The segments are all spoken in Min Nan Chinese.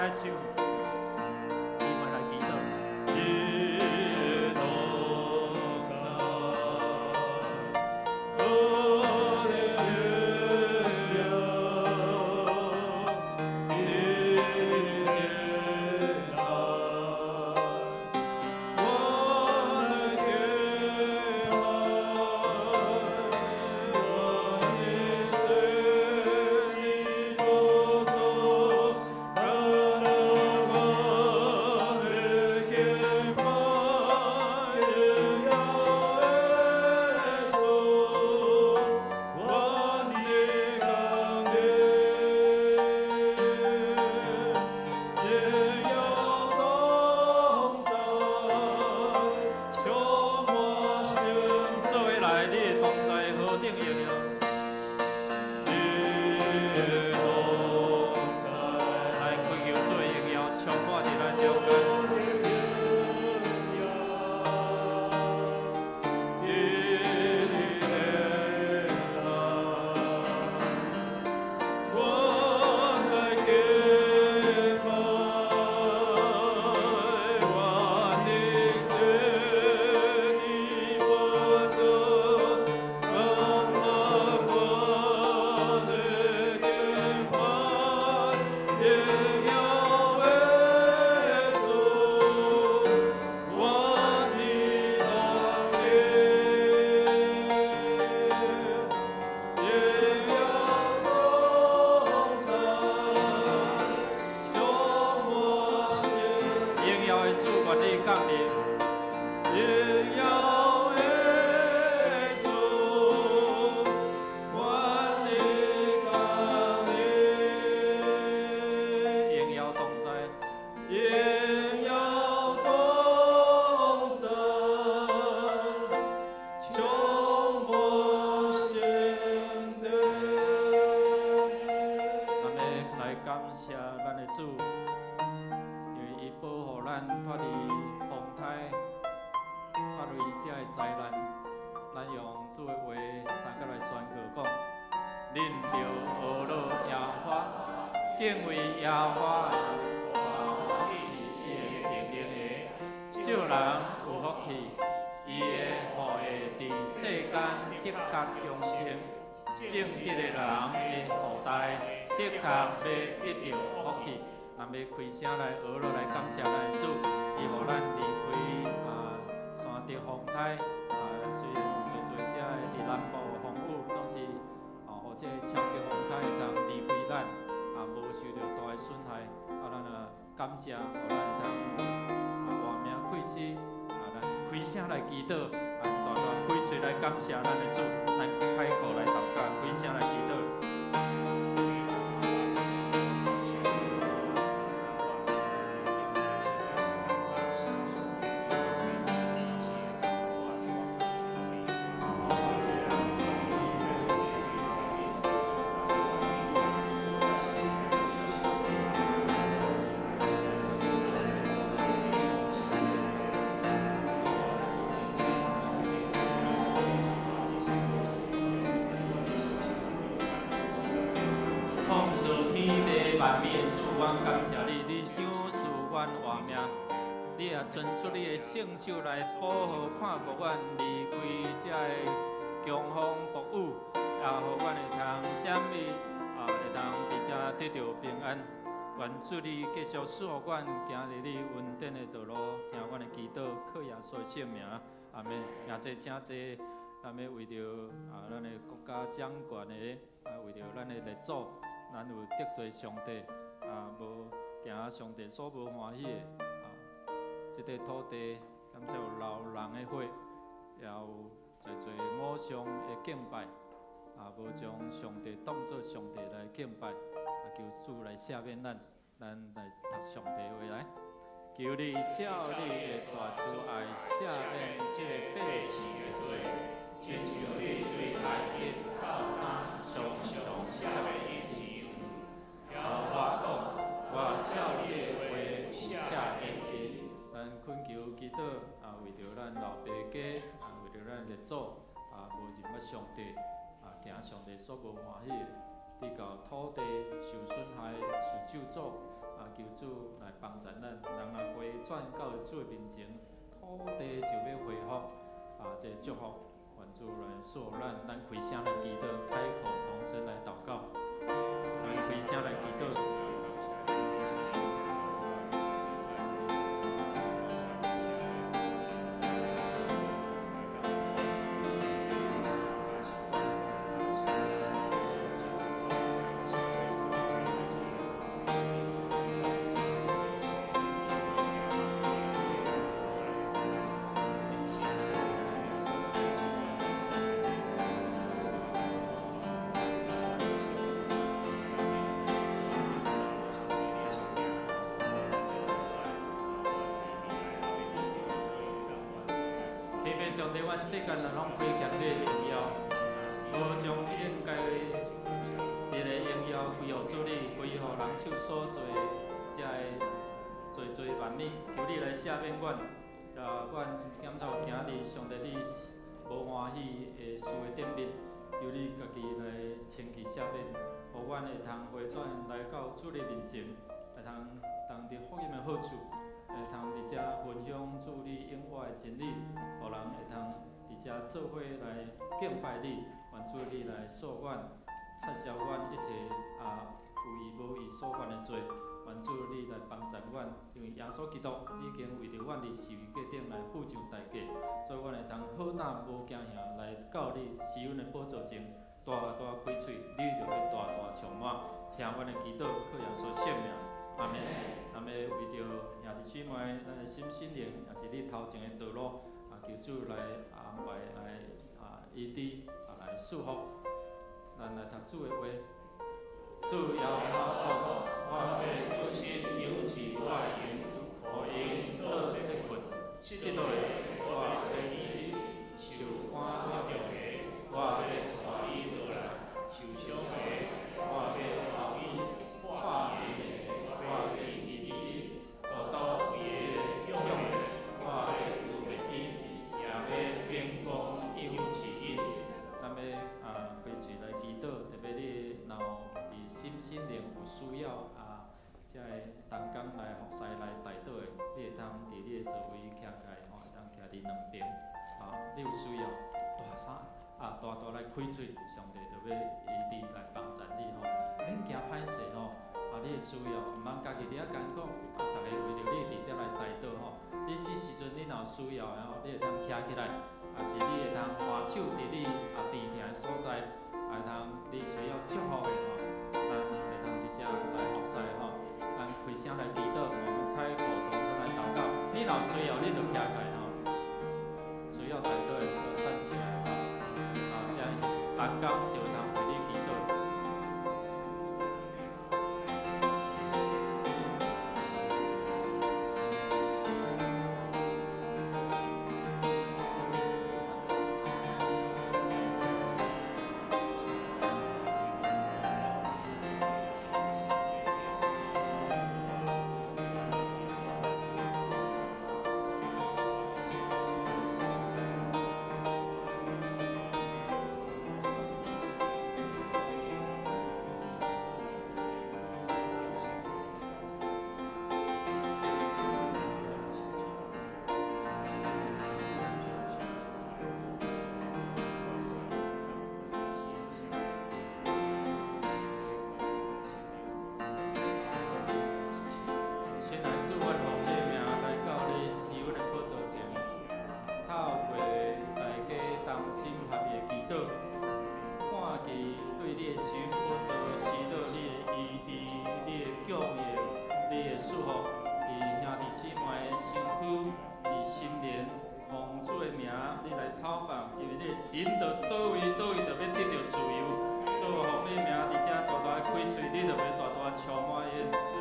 來唱，姊妹來祈禱。你的同在，我的榮耀，你的愛，我來敬拜，我的主的寶座，讓我來敬拜，榮耀的主，願你降臨，榮耀同在，充滿心。做伙來，你的同在何等榮耀！你的同在，來祈求主的榮耀充滿佇咱中間。你的愛，我來敬拜，願你坐你寶座，讓我來敬拜，榮耀的主，願你降臨，榮耀同在，充滿心。榮耀的主，願你降臨。榮耀的主，願你降臨。榮耀同在，榮耀同在，充滿心地。咱們來感謝咱的主，因為伊保護咱脫離風颱，脫離這个災難。咱用主的話三個來宣告講：恁著呵咾耶和華，敬畏耶和華，歡喜伊的命令的，眾人有福氣，伊的後裔佇世間的確強盛，正直的人的後代的確欲得著福氣。咱欲開聲來呵咾來感謝咱的主，伊予咱離開山竹風颱啊，雖然有濟濟遮的佇南部風雨，總是哦，予這個超級風颱會當離開咱，啊，無受著大的損害。啊，咱啊感謝，予咱會當活命氣死，啊，咱開聲來祈禱，啊，大大開喙來感謝咱的主，咱開口來禱告，開聲來祈禱。創造天地萬物的主，阮感謝你，你賞賜阮活命，你也伸出你的聖手來保護看顧阮離開這个強風暴雨，也予阮會通閃避，啊，會通佇遮得著平安。願主你繼續賜予阮行佇你恩典的道路，聽阮的祈禱，靠耶穌的聖名，阿們。現在請坐，咱欲為著啊，咱的國家掌權的，啊，為著咱的列祖，咱有得罪上帝，啊，無行上帝所無歡喜的，啊，這塊土地，敢說有流人的血，也有濟濟偶像的敬拜，啊，無將上帝當做上帝來敬拜，啊，求主來赦免咱，咱來讀上帝話來。求你照你的大慈愛赦免這个百姓的罪，親像你對埃及到今常常赦免一樣。耶和華講：我照你的話赦免𪜶。咱懇求祈禱啊，為著咱老爸家，啊，為著咱列祖，啊，無認捌上帝，啊，行上帝所無歡喜的，直到土地受損害、受咒詛，啊，求主來幫助咱，人若回轉到主的面前，土地就欲恢復啊，這個祝福，願主來賜予咱，咱開聲來祈禱，開口同聲來禱告，咱開聲來祈禱。天父上帝，阮世間人攏虧欠你的榮耀，無將應該得的榮耀歸予主你，歸予人手所做的這个濟濟萬物，求你來赦免阮，予阮減少行佇上帝你無歡喜的事的頂面，求你家己來清氣赦免，予阮會通回轉來到主你面前，會通當得福音的好處。會通佇遮分享主你永活的真理，予人會通佇遮做伙來敬拜你，願主你來赦阮，擦消阮一切啊有意無意所犯的罪，願主你來幫助阮，因為耶穌基督已經為著阮佇十字架頂來付上代價，所以阮會通好膽無驚嚇來到你施恩的寶座前，大大開喙，你就欲大大充滿，聽阮的祈禱，靠耶穌聖名，阿們。咱欲為著兄弟姊妹，咱的心心靈，也是你頭前的道路，啊，求主來安排，來啊醫治，啊來祝福。咱來讀主的話，主耶和華講：我欲決心賞賜我的羊，予𪜶倒得睏。失落的，我欲找伊；受趕逐的，我欲帶伊倒來；受傷的，我欲醫伊；破裂的，我欲醫治伊；肚肚肥的、勇的，我欲復活伊，也欲秉公賞賜𪜶。咱欲啊開喙來祈禱，特別你若有佇心心靈有需要啊，才會同工來服侍來代禱的，你會通佇你的座位徛起來吼，會通徛佇兩邊啊，你有需要大聲啊，大大來開喙，上帝就欲醫治來幫助你吼，免驚歹勢吼，啊，你的需要毋通家己佇遐艱苦，啊，逐个為著你佇遮來代禱吼。你這時陣你若有需要的吼，你會通徛起來，抑是你會通揮手佇你啊邊埕的所在，會通你需要祝福的吼，咱會通佇遮來服侍吼。咱開聲來祈禱，我們開口同聲來禱告。你若有需要，你就徛起來吼。需要代禱的，就站起來吼。啊，這同工就通為你祈禱。親愛的主，阮奉你的名來到你施恩的寶座前，透過大家同心合意的祈禱，看見對你的施恩寶座施落你的醫治、你的供應、你的祝福，佇兄弟姊妹的身軀、佇心靈，奉主的名，你來透放，因為你的神佇佗位，佗位就欲得著自由。主，奉你名佇遮大大的開喙，你就欲大大充滿𪜶。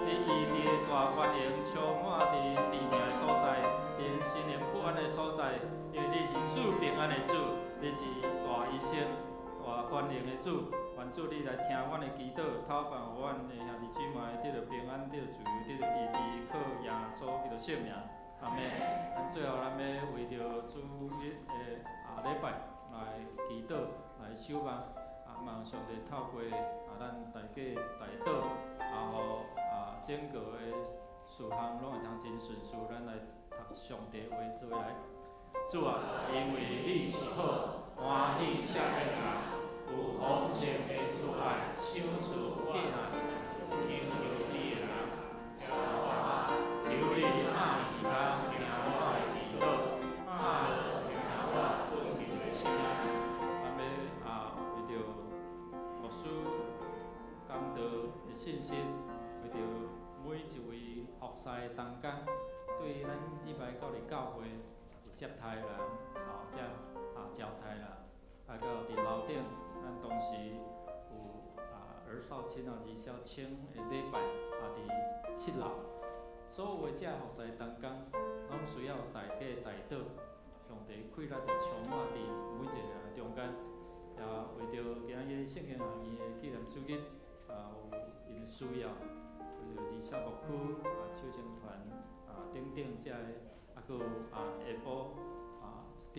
你醫治的大權能充滿佇甜疼的所在，佇心靈不安的所在，因為你是賜平安的主，你是大醫生、大權能的主。願主你來聽阮的祈禱，透放予阮的兄弟姊妹得著平安，得著自由，得著醫治，靠耶穌基督聖名，阿們。咱最後咱欲為著主日的啊禮拜來祈禱，來守望，啊，望上帝透過啊咱大家代禱，啊，予啊整個的事項攏會通真順遂，咱來讀上帝話做伙來。主啊，因為你是好，歡喜赦免人，有豐盛的慈愛，賞賜計難，求著你的人，耶和華，求你擘耳孔聽我的祈禱，擘耳聽我懇求的聲。咱欲為著牧師講道的信息，為著每一位服侍同工，對咱這擺到佇教會有接待人，或者招待人，到佇樓頂，咱當時有兒少青啊、兒少青的禮拜，佇7樓，所有的這服侍同工，攏需要大家代禱，上帝氣力就充滿佇每一個人中間，也為著今仔日聖經學院的紀念主日，有𪜶的需要，為著二小牧區手青團等等這个，閣有下晡1點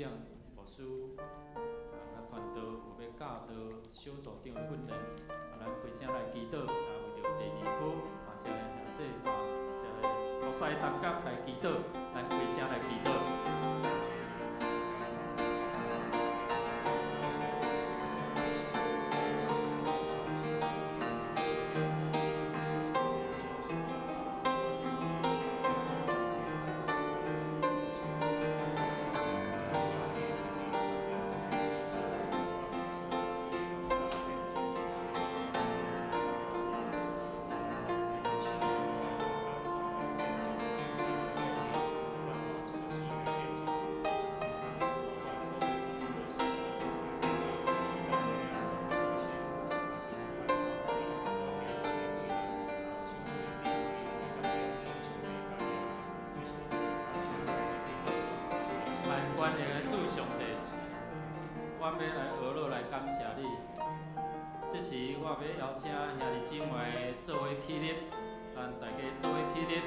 牧師佮傳道有欲教導小組長的訓練，咱開聲來祈禱，為著第二區這个兄弟這个服侍同工來祈禱，咱開聲來祈禱。萬能的主上帝，我欲來學樂來感謝你。這時我欲邀請兄弟姊妹做伙起立，咱大家做伙起立。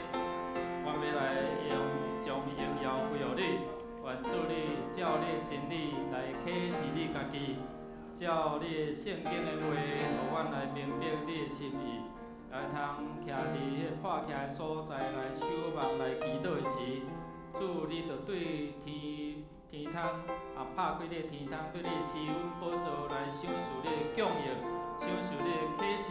我欲來用將榮耀歸予你，願主你照你的真理來啟示你家己，照你的聖經的話，予阮來明白你的心意，來通徛佇彼個破起的所在來守望來祈禱的時，主你就對天天窗拍開你的天窗，對你施恩寶座來賞賜你的供應，賞賜你的啟示，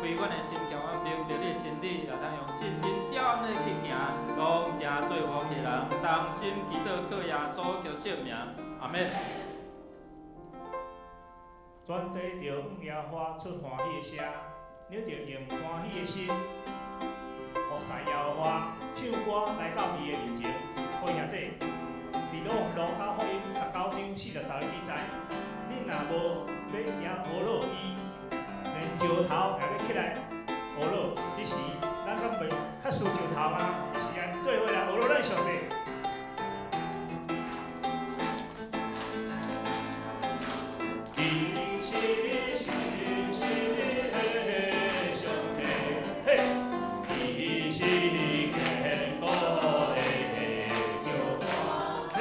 開阮的心，叫阮明白你的真理，也通用信心照按呢去行，攏誠做福氣人，同心祈禱靠耶穌基督聖名，阿們。全地著向耶和華出歡喜的聲，你著用歡喜的心服侍耶和華，唱歌來到伊的面前。各位兄弟，佇路加福音19章40節記載，恁若無欲也學樂伊，連石頭也欲起來學樂。這時，咱敢袂較輸石頭嗎？這時咱做伙來學樂咱上帝。伊是信實的上帝，嘿，伊是堅固的石柱，嘿，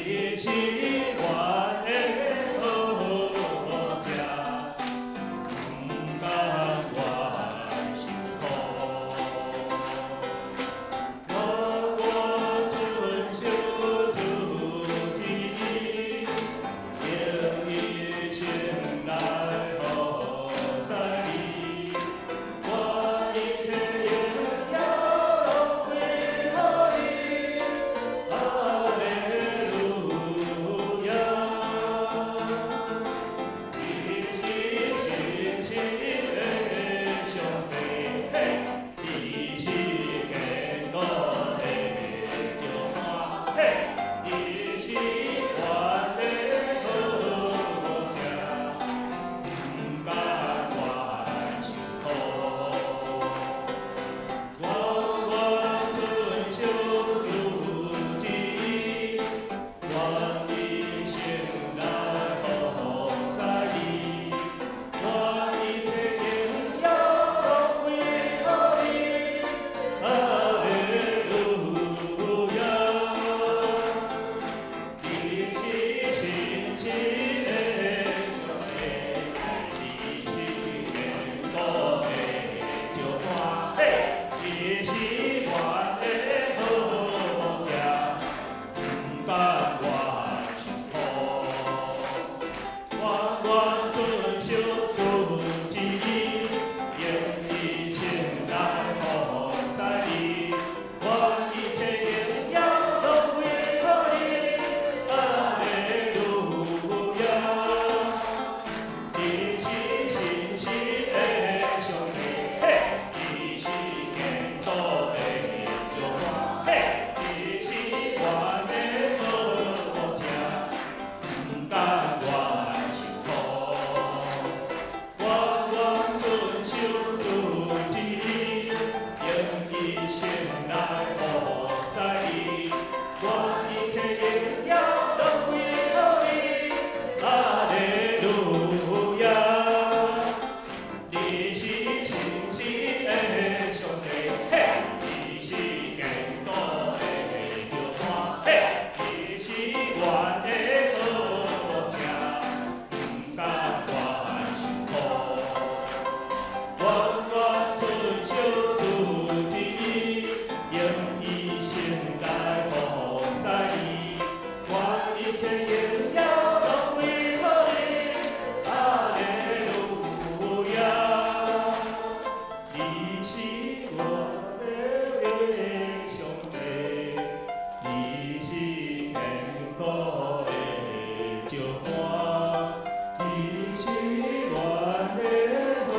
伊是阮的保障，毋甘願受苦。我願你是阮的好牧者，毋甘願受苦。我願遵守主旨意，用一生來服侍你。願一切榮耀攏歸予你，哈利路亞。你是信實的上帝，嘿，你是堅固的石磐，嘿，你是阮的好牧者，毋甘願受苦。我願遵守主旨意，用一生來服侍你。願一切榮耀攏歸予你，哈利路亞。你是信實的上帝，嘿，你是堅固的石磐，嘿，你是阮的好牧者，毋甘願受苦。我願遵守主旨意，用一生來服侍你。願一切榮耀攏歸予你，哈利路亞。你是我的上帝，你是堅固的石磐，你是阮的好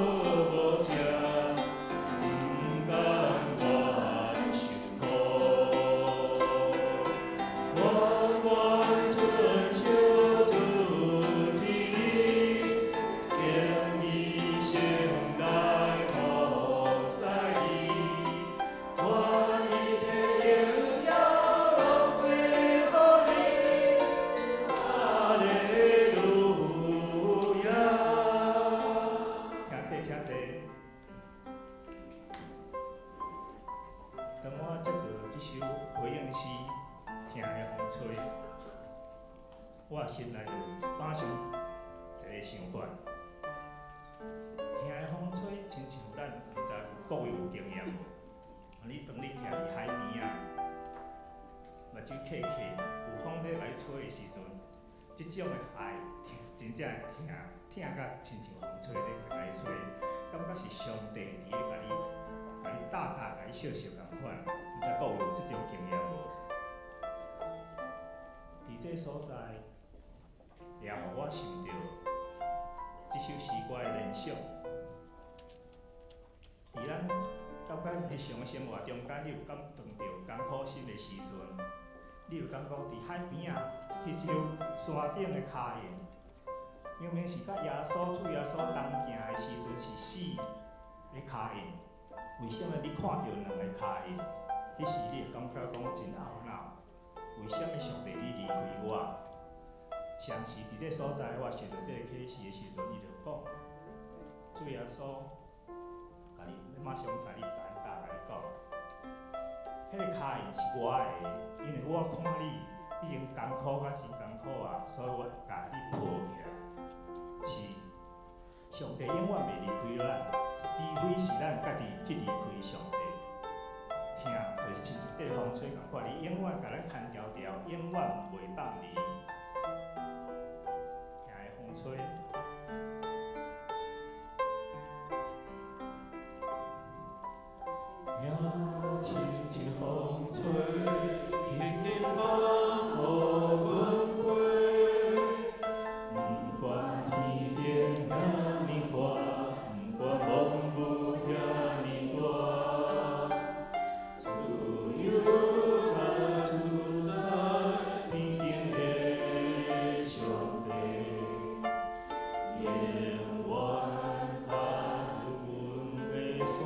牧者，毋甘願受苦。我願遵守主旨意，用一生來服侍你。願一切榮耀攏歸予你，哈利路亞。請坐，請坐。當我接到這首回應詩《疼的風吹》，我心內就馬上一个想法。疼的風吹，親像咱毋知各位有經驗無？你當你徛佇海邊仔，目睭瞌瞌，有風咧共你吹的時陣，這種的愛，真正會疼，疼甲親像風吹咧共你吹，感覺是上帝佇咧共你搭搭，共你惜惜仝款。毋知各位有這種經驗無？佇這個所在，也予我想著這首詩歌的聯想。佇咱感覺日常的生活中間，你有感碰著艱苦心的時陣，你有感覺佇海邊仔，彼首山頂的跤印，明明是佮耶穌主耶穌同行的時陣是四个跤印，為啥物你看著兩个跤印？彼時你會感覺講真懊惱，為啥物上帝你離開我？相是佇這所在，我受著這个啟示的時陣，伊就講，主耶穌共你馬上共你擔答，共你講，彼个跤印是我的，因為我看你已經艱苦甲真艱苦啊，所以我共你抱起來。是上帝永遠袂離開咱，除非是咱家己去離開上帝。疼就是親像這个風吹仝款，伊永遠共咱牽牢牢，永遠袂放離。疼的風吹。疼親像風吹，輕輕保護阮飛，毋管天頂遐爾闊，毋管風雨遐爾大，自由甲自在，天頂的上帝，永遠牽阮的山。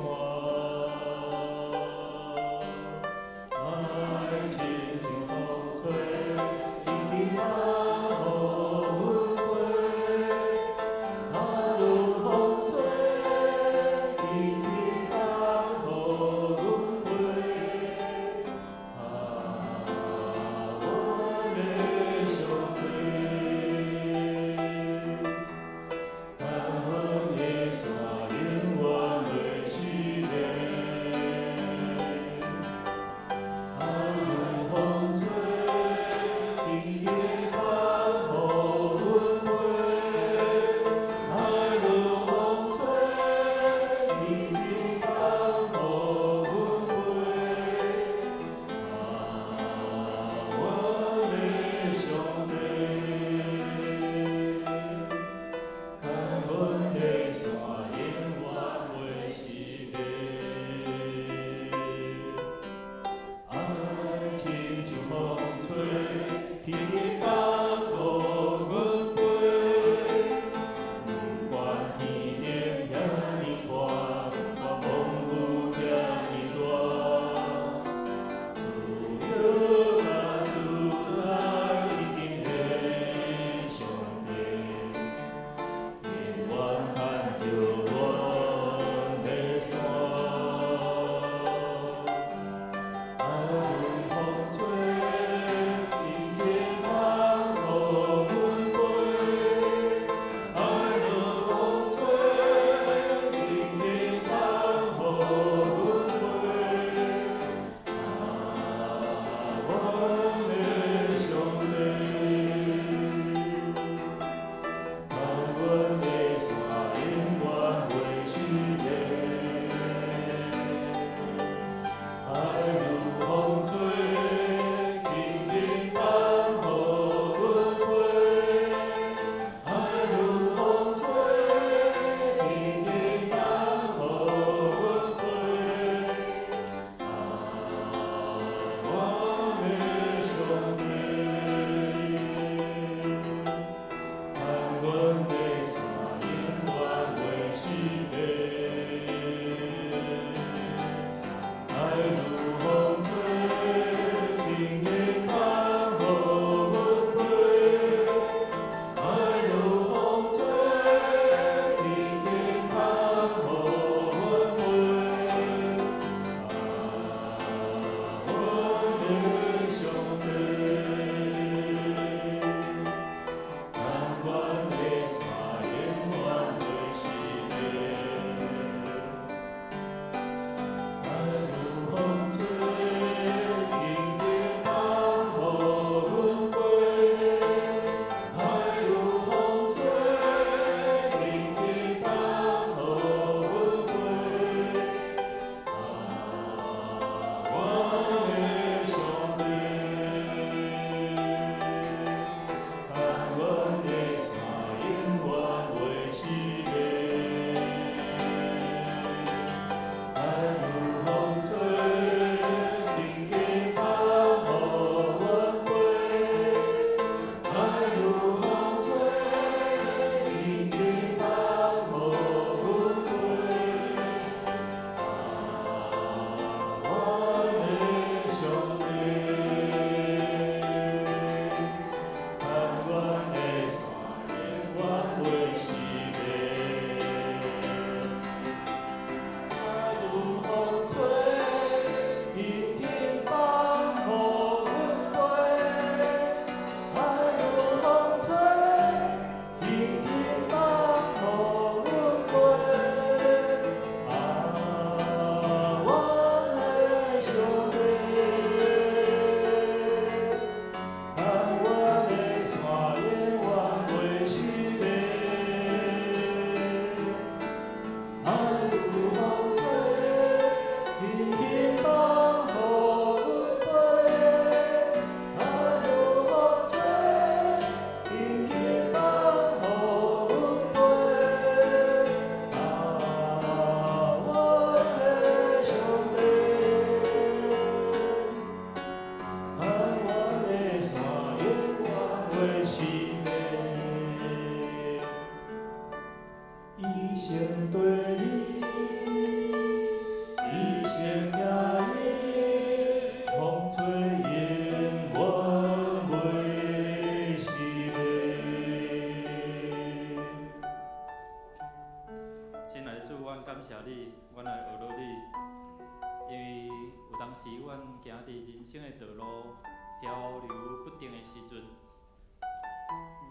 時阮行佇人生的道路漂流不定的時陣，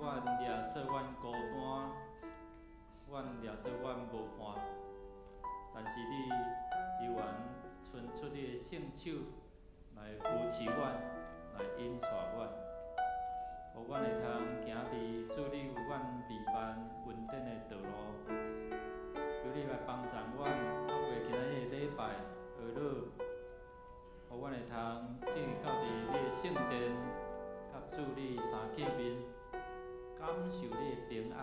阮掠做阮孤單，阮掠做阮無伴，但是你猶原伸出你的聖手來扶持阮，來引帶阮，予阮會通行佇主你為阮預辦恩典的道路。求你來幫助阮，透過今仔日的禮拜祈禱，予阮會通進到佇你的聖殿，佮主你相見面，感受你的平安，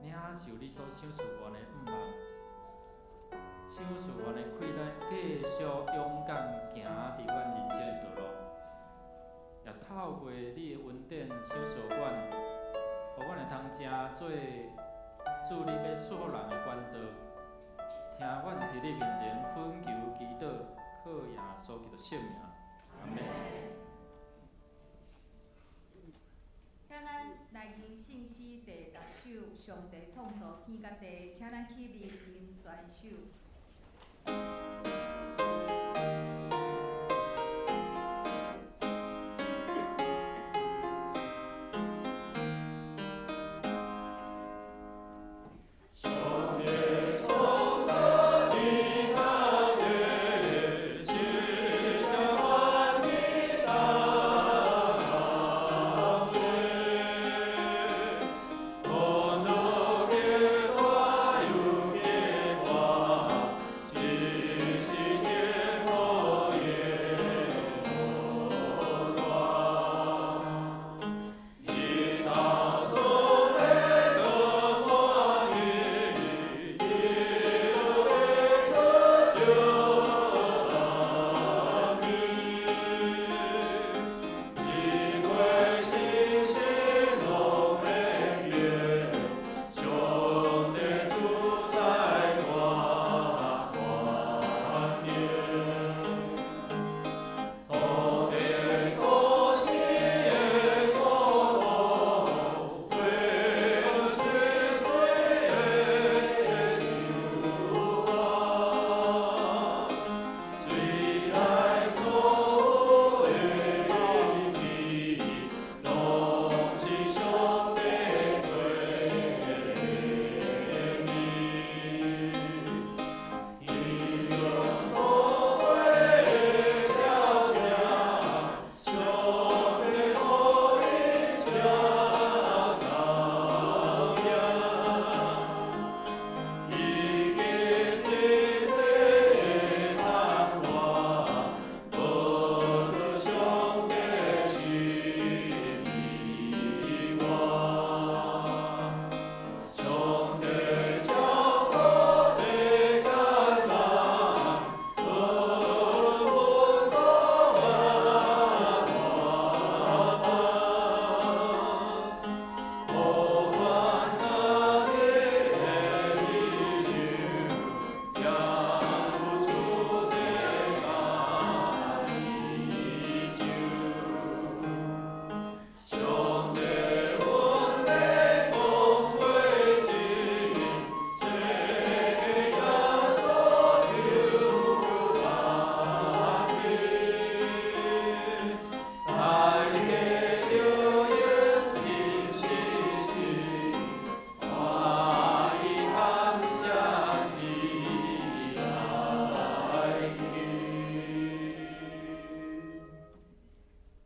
領受你所賞賜阮的向望，賞賜阮的氣力，繼續勇敢行佇阮人生的道路。也透過你的恩典賞賜阮，予阮會通成做主你欲賜予人的管道。聽阮佇你面前懇求祈禱，靠耶穌基督聖名，阿們。請咱來吟聖詩第六首，上帝創造天佮地，請咱起立吟全首。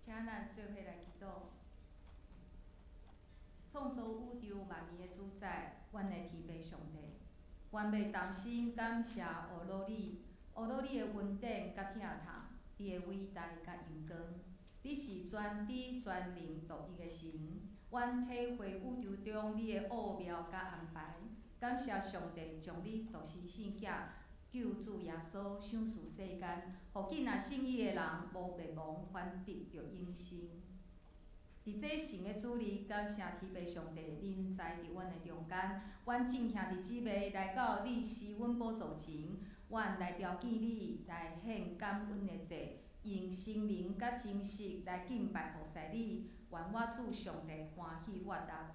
請咱做伙來祈禱。創造宇宙萬物的主宰，阮的天父上帝，阮欲同心感謝阿羅你，阿羅你的恩典佮疼痛，你的偉大佮榮光。你是全知全能獨一的神，阮體會宇宙中你的奧妙佮安排。感謝上帝將你獨生聖子救主耶穌賞賜世間，予囝若信伊的人無滅亡，反得著永生。佇這聖的主日，感謝天父上帝臨在佇阮的中間，阮眾兄弟姊妹來到你施恩寶座前，阮來朝見你，來獻感恩的祭，用心靈佮真實來敬拜服侍你，願我主上帝歡喜悅納。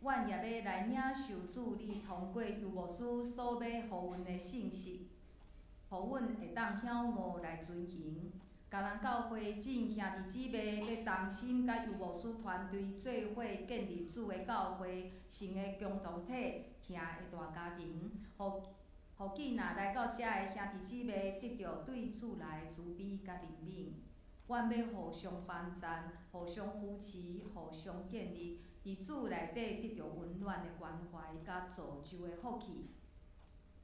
阮也欲來領受主你通過尤牧師所欲予阮的信息。予阮會當曉悟來遵行。嘉南教會眾兄弟姊妹欲同心佮游牧師團隊做伙建立主的教會，成為共同體，疼的大家庭，予予囝仔來到遮的兄弟姊妹得著對主來慈悲佮憐憫。阮欲互相幫贊、互相扶持、互相建立，佇主內底得著溫暖的關懷佮造就的福氣。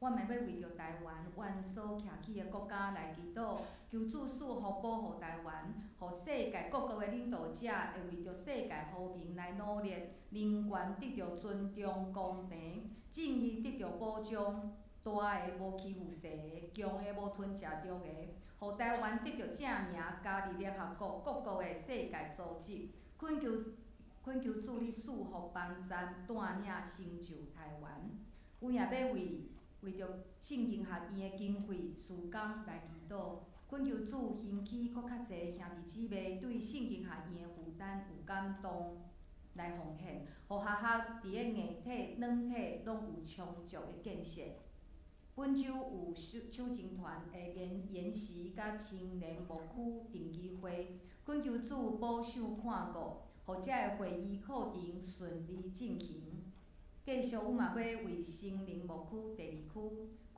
阮嘛欲為著台灣，阮所徛起的國家來祈禱，求主賜福保護台灣，予世界各國的領導者會為著世界和平來努力，人權得著尊重、公平、正義得著保障，大的無欺負細的，強的無吞食弱的，予台灣得著正名，加入聯合國各國的世界組織，懇求懇求主你賜福幫贊，帶領成就台灣。阮也欲為為著聖經學院的經費、事工來祈禱，懇求主興起閣較濟兄弟姊妹對聖經學院的負擔有感動來奉獻，予學校佇个硬體、軟體攏有充足的建設。本週有手情團的研研習佮青年牧區定期會，懇求主保守看顧，予遮个會議課程順利進行。繼續，阮嘛欲為森林牧區第二區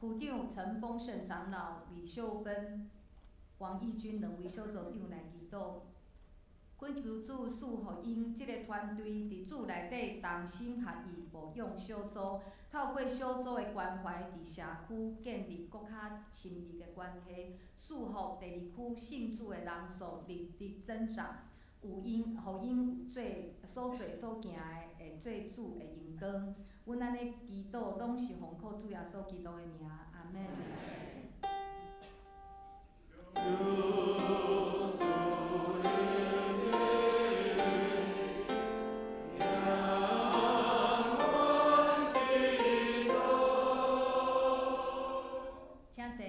區長陳豐盛長老、李秀芬、王義軍兩位小組長來祈禱，懇求主賜予𪜶這个團隊佇主內底同心合意牧養小組，透過小組的關懷，佇社區建立閣較親密的關係，賜福第二區信主的人數日日增長，有𪜶，予𪜶做所做所行的，會做主的榮光。阮按呢祈禱，攏是奉靠主耶穌基督的名，阿們。請坐。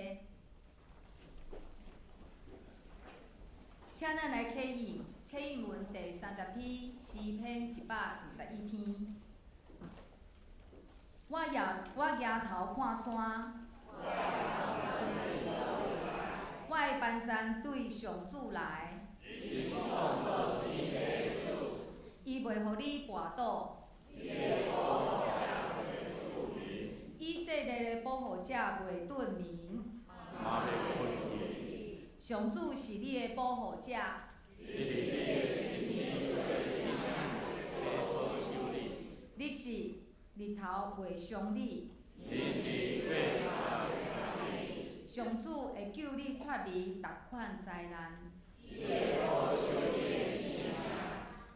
請咱來啟應，啟應文第30篇，詩篇121篇。我舉頭看山，我的幫贊對上主來。伊袂予你跋倒。以色列的保護者袂頓眠。上主是你的保護者。日時日頭袂傷你。上主會救你脫離逐款災難。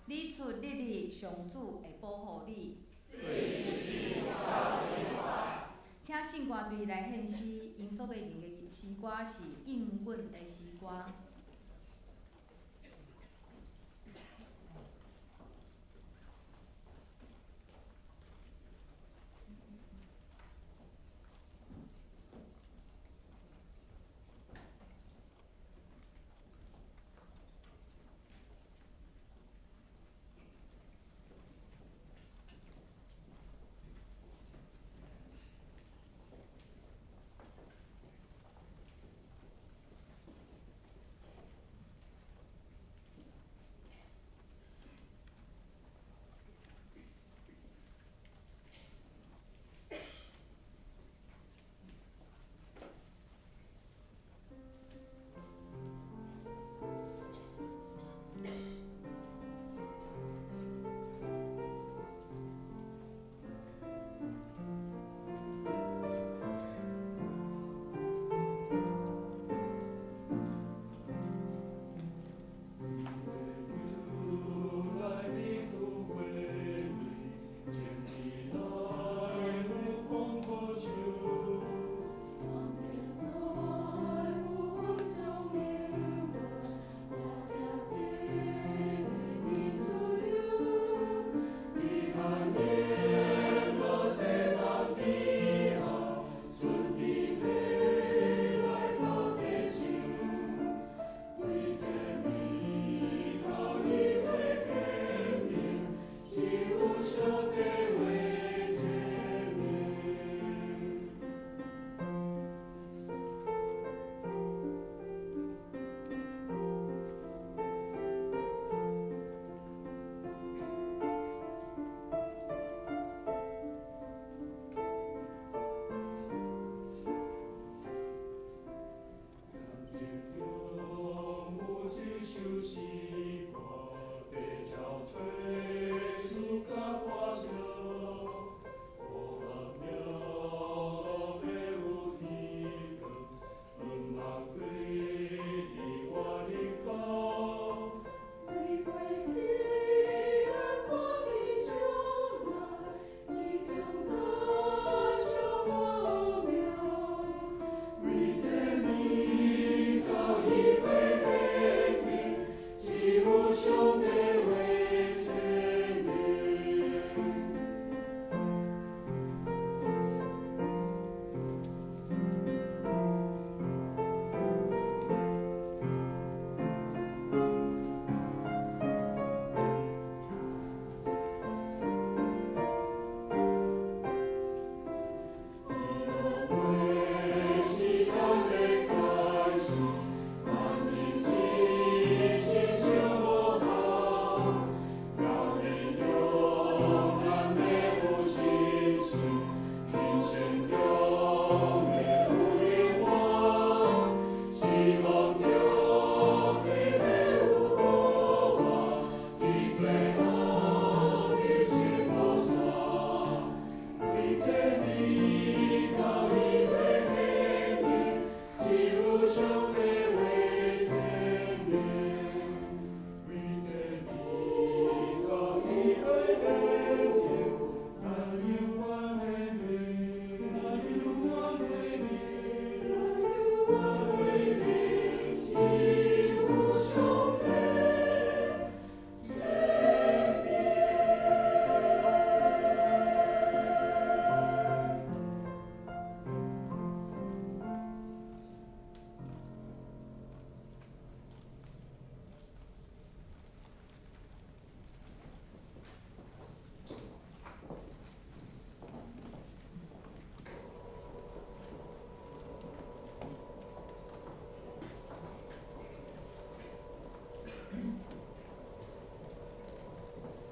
你出你入，上主會保護你。請聖歌隊來獻詩，𪜶所欲唱的詩歌是應允的詩歌。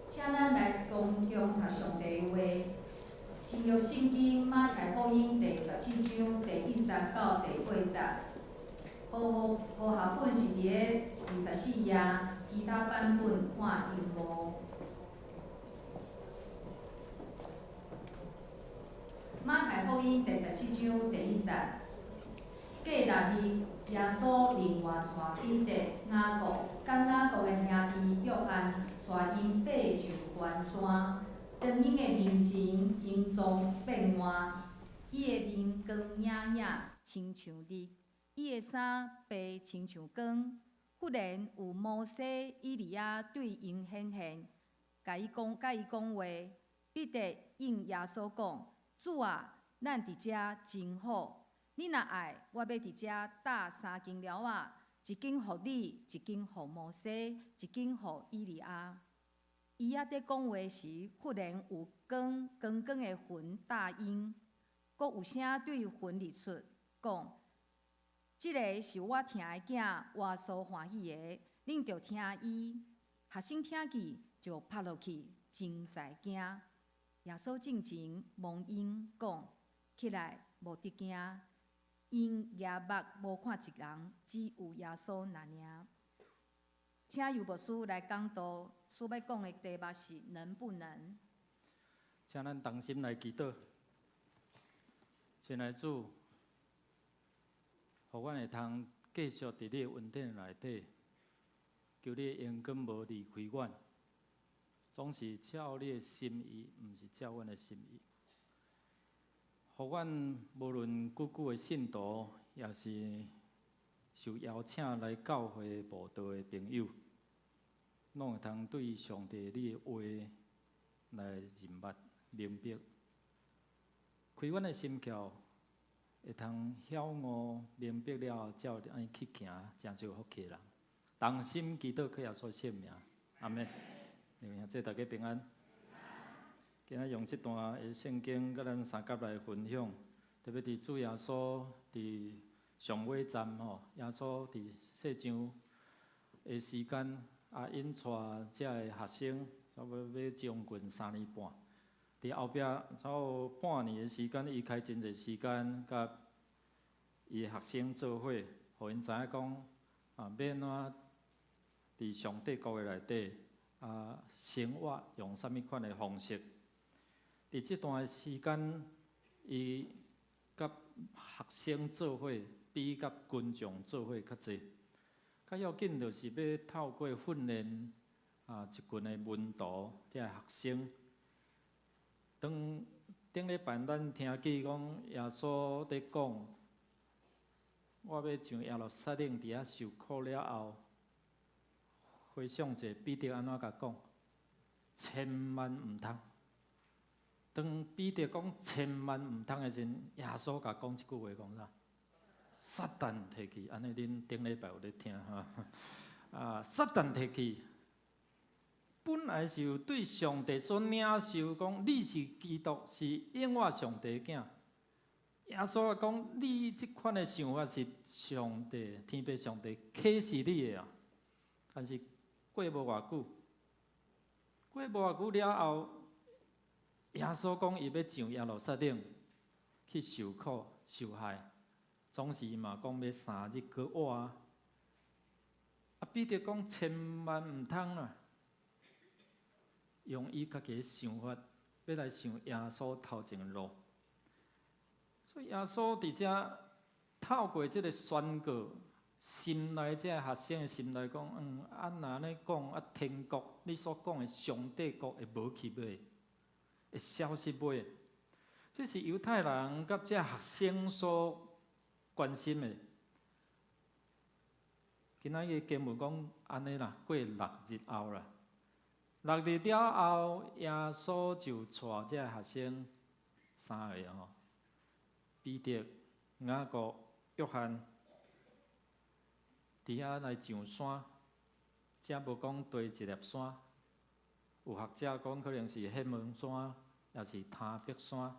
請咱來當中讀上帝的話，新約聖經馬太福音第17章第1節到第8節，和合本是佇咧24頁，其他版本看螢幕。馬太福音第17章第1節，過6日，耶穌另外帶彼得、雅各、佮雅各的兄弟約翰，帶𪜶爬上懸山。當𪜶的面前形狀變換，伊的面光影影，親像日；伊的衫白親像光。忽然有摩西、以利亞對𪜶顯現，共伊講話。彼得應耶穌講：主啊，咱佇遮真好。你若愛，我欲佇遮搭三間寮仔，一間予你，一間予摩西，一間予以利亞。伊猶佇講話時，忽然有光光光的雲罩𪜶，閣有聲對雲裡出，講：這个是我疼的囝，我所歡喜的，恁著聽伊。學生聽見就趴落去，真在驚。耶穌進前摸𪜶講：起來，無得驚。𪜶舉目無看一人，只有耶穌若爾。請尤牧師來講道，所欲講的題目是能不能？請咱同心來祈禱，親愛主，予阮會通繼續佇你的恩典內底，求你的榮光無離開阮，總是照你的心意，毋是照阮的心意。予阮無論久久的信徒，抑是受邀請來教會慕道的朋友，攏會通對上帝你的話來認捌明白，開阮的心竅，會通曉悟明白了後，才按呢去行，成就福氣的人。同心祈禱，靠耶穌聖名，阿們。兄弟大家平安。今仔用這段的聖經，佮咱相佮來分享，特別佇主耶穌佇上尾站吼，耶穌佇世上的時間，啊，𪜶帶遮个學生，差不多欲將近3年半。佇後壁差不多半年的時間，伊開真濟時間，佮伊的學生做伙，予𪜶知影講，啊，欲按怎佇上帝國的內底，啊，生活用啥物款的方式。佇這段的時間，伊佮學生做伙，比佮群眾做伙較濟。較要緊就是欲透過訓練啊一群的門徒，這个學生。當頂禮拜咱聽見講耶穌佇講，我欲上耶路撒冷佇遐受苦了後，回想者彼得按怎共講？千萬毋通。當彼得講千萬毋通的時陣，耶穌共講這句話講啥？撒旦退去，按呢恁頂禮拜有咧聽哈？啊，撒旦退去，本來是有對上帝所領受，講你是基督，是永活上帝的囝。耶穌講你這款的想法是上帝天父上帝啟示你的啊。但是過無偌久，過無偌久了後，耶穌講伊欲上耶路撒冷去受苦受害，總是伊嘛講欲3日閣活啊。啊，彼得講千萬毋通啦，用伊家己的想法，欲來想耶穌頭前的路。所以耶穌佇遮透過這个宣告，心內這个學生的心內講：啊，若按呢講，啊，天國你所講的上帝國會無去未？會消失未？這是猶太人佮這學生所關心的。今仔日經文講按呢啦，過六日後啦，六日了後，耶穌就帶這學生三个吼，彼得、雅各、約翰，佇遐來上山。遮無講佗一粒山，有學者講可能是黑門山，抑是他泊山。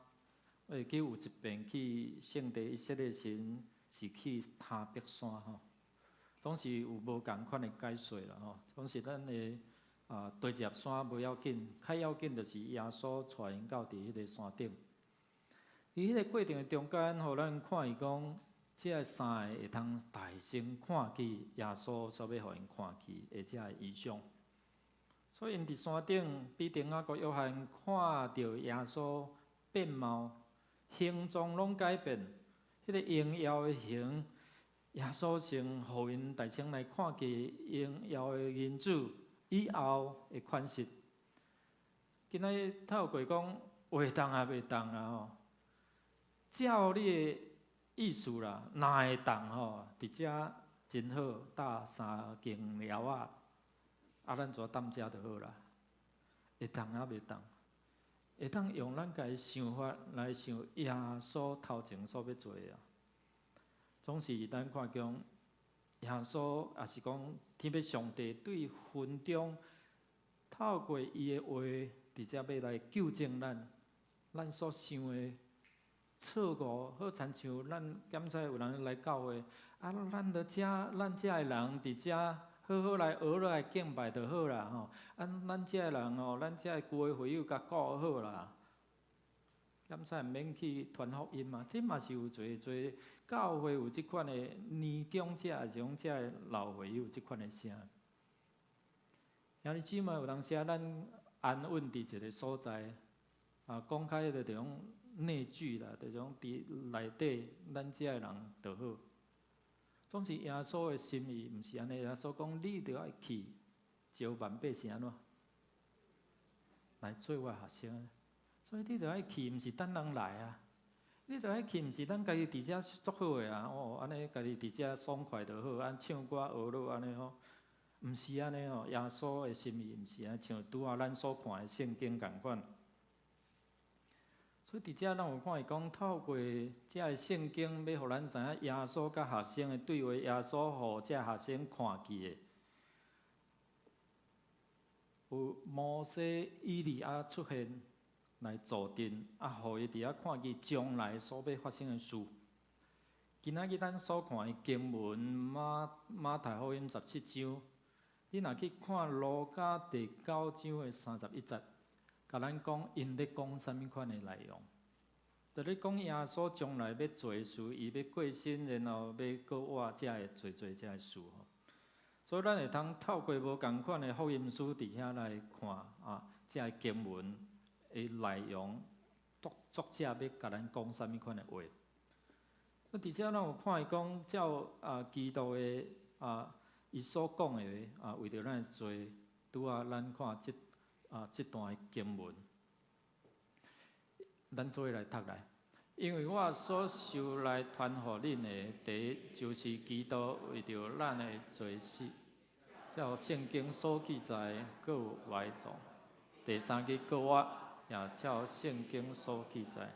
我會記有一遍去聖地以色列時，是去他泊山吼。總是有無仝款的解說啦吼。總是咱的啊，佗一粒山無要緊，較要緊就是耶穌帶𪜶到佇彼个山頂。佇彼个過程的中間，予咱看伊講，這三个會通大聲看見耶穌所欲予𪜶看見的這个異象。所以𪜶佇山頂，彼得、雅各、約翰看著耶穌變貌、形狀攏改變，彼个榮耀的形，耶穌先予𪜶大聲來看見榮耀的人子以後的款式。今仔日透過講會當抑袂當啊吼，照你的意思啦，若會當吼，佇遮真好，搭三間寮仔，啊，咱就踮遮就好啦。會當抑袂當？會當用咱家己想法來想耶穌頭前所欲做的啊。總是咱看見耶穌，抑是講天父上帝對雲中透過伊的話，佇遮欲來糾正咱，咱所想的錯誤，好親像咱檢查有人來教會，啊，咱佇遮，咱遮的人佇遮好好來學來敬拜就好啦吼。啊，咱遮的人吼，咱遮的舊的會友共顧好啦。檢查毋免去傳福音嘛，這嘛是有濟濟教會有這款的年長者，抑是講遮的老會友這款的聲。兄弟姊妹，有當時啊，咱安穩佇一个所在，啊，講較彼个就講內聚啦，就講佇內底咱遮的人就好。總是耶穌的心意毋是按呢，耶穌講你著愛去招萬百姓按怎來做我學生。所以你著愛去，毋是等人來啊！你著愛去，毋是咱家己佇遮足好的啊！哦，按呢家己佇遮爽快就好，按唱歌學樂按呢吼，毋是按呢吼。耶穌的心意毋是按呢，像拄仔咱所看的聖經仝款。所以佇遮咱有看伊講，透過遮个聖經，欲予咱知影耶穌佮學生的對話，耶穌予遮學生看見的，有摩西、以利亞出現來助陣，啊，予伊佇遐看見將來所欲發生的事。今仔日咱所看的經文馬馬太福音17章，你若去看路加第九章的31節，共咱講𪜶咧講啥物款的內容？就咧講耶穌將來欲做的事，伊欲過身，然後欲閣活，才會做做這个事吼。所以咱會通透過無仝款的福音書佇遐來看啊，這个經文的內容，作作者欲共咱講啥物款的話。啊，佇遮咱有看伊講，照啊基督的啊，伊所講的啊，為著咱的罪，拄仔咱看這啊這段的經文，咱做伙來讀來。因為我所受來傳予恁的，第一就是基督為著咱的罪死，照聖經所記載，閣有埋葬。第三日閣活，也照聖經所記載。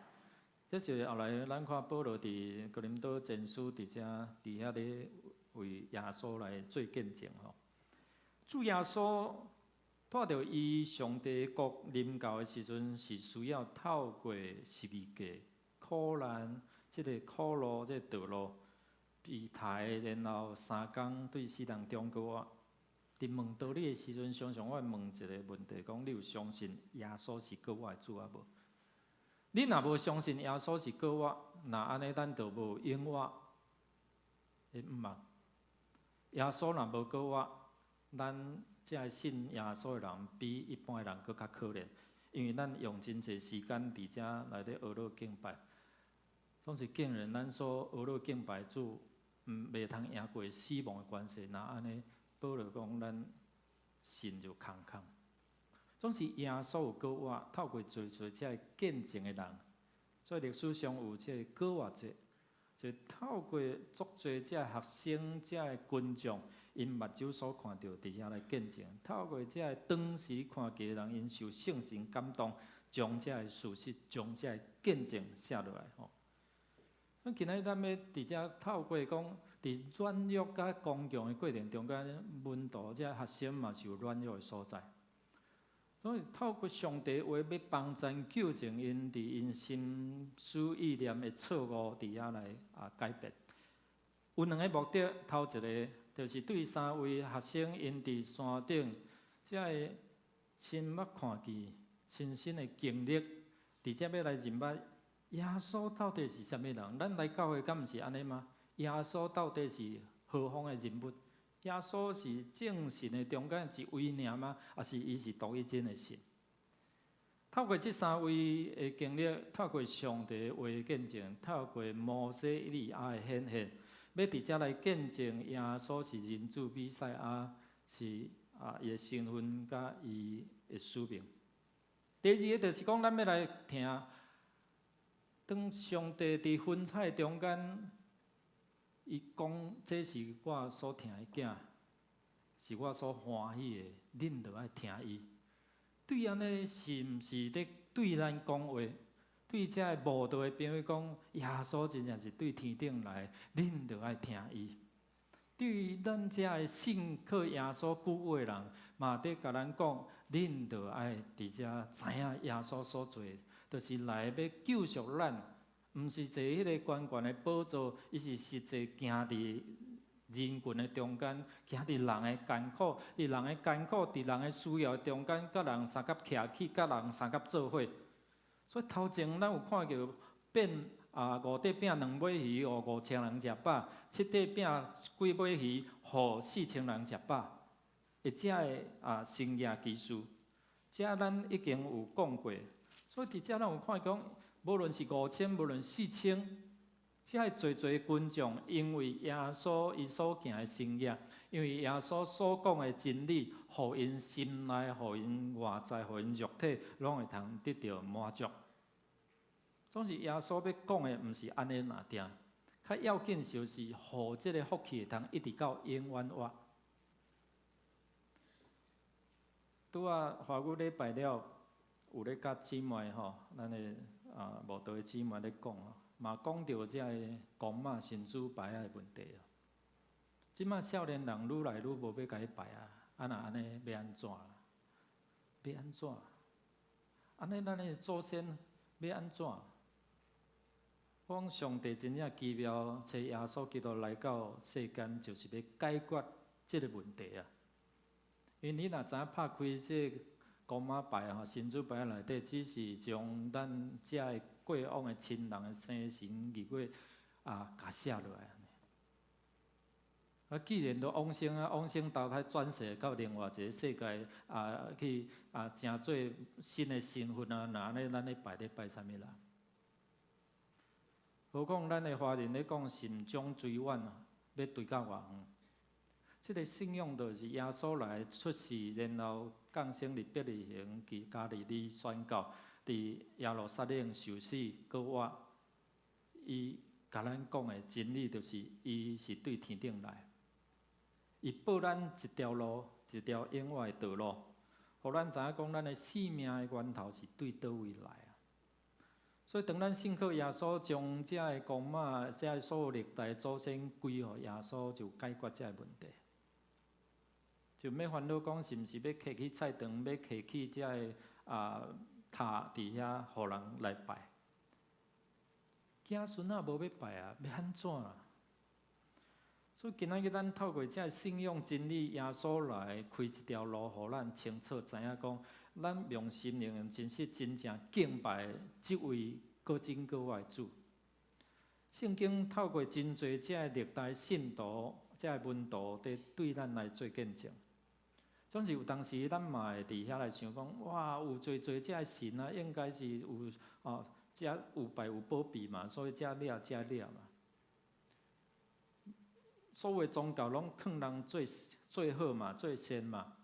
這就是後來咱看保羅佇哥林多前書佇遮佇遐咧為耶穌來做見證吼。主耶穌帶著伊上帝國臨到的時陣，是需要透過十字架、苦難，這个苦路、這个道路，被刣，然後三工對死人中閣活。佇問道理的時陣，常常我會問一个問題，講你有相信耶穌是閣活的主抑無？你若無相信耶穌是閣活，那按呢咱就無永活的毋嘛？耶穌若無閣活，咱這个信耶穌的人比一般的人閣較可憐，因為咱用真濟時間佇遮來咧學樂敬拜。總是竟然咱所學落敬拜主，毋袂通贏過死亡的關係，若按呢，保羅講咱信就空空。總是耶穌有閣活，透過濟濟這个見證的人，所以歷史上有這個復活節，就透過足濟這个學生、這个群眾，𪜶目睭所看著，佇遐來見證。透過這个當時看見的人，𪜶受聖神感動，將這个事實、將這个見證寫落來吼。所以今仔日咱欲佇遮透過講，佇軟弱佮剛強的過程中間，門徒這學生嘛是有軟弱的所在。所以透過上帝話欲幫贊糾正𪜶佇𪜶心思意念的錯誤，佇遐來改變。有兩个目的，頭一个就是對三位學生𪜶佇山頂這个親目看見、親身的經歷，佇遮欲來認捌耶穌到底是啥物人？咱來教會敢毋是按呢嗎？耶穌到底是何方的人物？耶穌是眾神的中間一位爾嗎？抑是伊是獨一真的神？透過這三位的經歷，透過上帝話見證，透過摩西、以利亞的顯現，欲佇遮來見證耶穌是人子彌賽亞，是伊的身份佮伊的使命。第二个就是講，咱欲來聽，當上帝佇雲彩中間，伊講這是我所疼的囝，是我所歡喜的，恁著愛聽伊。對按呢，是毋是咧對咱講話？對這个慕道的朋友講，耶穌真正是對天頂來，恁著愛聽伊。對於咱這个信靠耶穌久的人，嘛佇共咱講，恁著愛佇遮知影耶穌所做，就是來欲救贖咱，毋是坐彼个懸懸的寶座，伊是實際行佇人群的中間，行佇人的艱苦，佇人的艱苦，佇人的需要中間，佮人相佮徛起，佮人相佮做伙。所以頭前咱有看著變五塊餅兩尾魚，予5000人食飽；七塊餅幾尾魚，予4000人食飽。會這个神蹟奇事，這咱已經有講過。所以佇遮咱有看講，無論是五千，無論四千，這个濟濟群眾，因為耶穌伊所行的神蹟，因為耶穌所講的真理，予𪜶心內、予𪜶外在、予𪜶肉體，攏會通得著滿足。總是耶穌欲講的，毋是按呢爾定，較要緊就是予這个福氣會通一直到永遠活。拄仔華語禮拜了，有咧佮姊妹吼，咱的慕道的姊妹咧講吼，嘛講著這个公媽神主牌仔的問題啊。這馬少年人愈來愈無欲共伊拜啊，啊若按呢欲按怎？欲按怎？按呢咱的祖先欲按怎？我講上帝真正奇妙，差耶穌基督來到世間，就是欲解決這个問題啊。因為你若知影拍開這個公媽牌吼，神主牌內底，只是將咱遮个過往的親人的生辰日月共寫落來。既然都往生啊，往生投胎轉世到另外一个世界去成做新的身份啊，那按呢咱咧拜咧拜啥物啦？何況咱的華人咧講慎終追遠啊，欲追到偌遠？這个信仰就是耶穌來出世，然後降生佇伯利恆，佇加利利宣教，佇耶路撒冷受死閣活。伊共咱講的真理就是，伊是對天頂來，伊報咱一條路，一條永遠的道路，予咱知影講，咱的生命的源頭是對佗位來啊。所以，當咱信靠耶穌，將這个公媽、這个所有歷代祖先歸予耶穌，就解決這个問題。就免煩惱講是毋是欲提去菜場，欲提去這个塔佇遐，予人來拜。囝孫仔無欲拜啊，欲按怎啊？所以今仔日咱透過這个信仰真理，耶穌來開一條路，予咱清楚知影講，咱用心靈用真實真正敬拜這位閣真閣活的主。聖經透過真濟這个歷代信徒、這个門徒，佇對咱來做見證。總是有當時，咱嘛會佇遐來想講，哇，有濟濟這个神啊，應該是有遮有拜有保庇嘛，所以遮掠遮掠嘛。所有宗教攏勸人做做好嘛，做善嘛，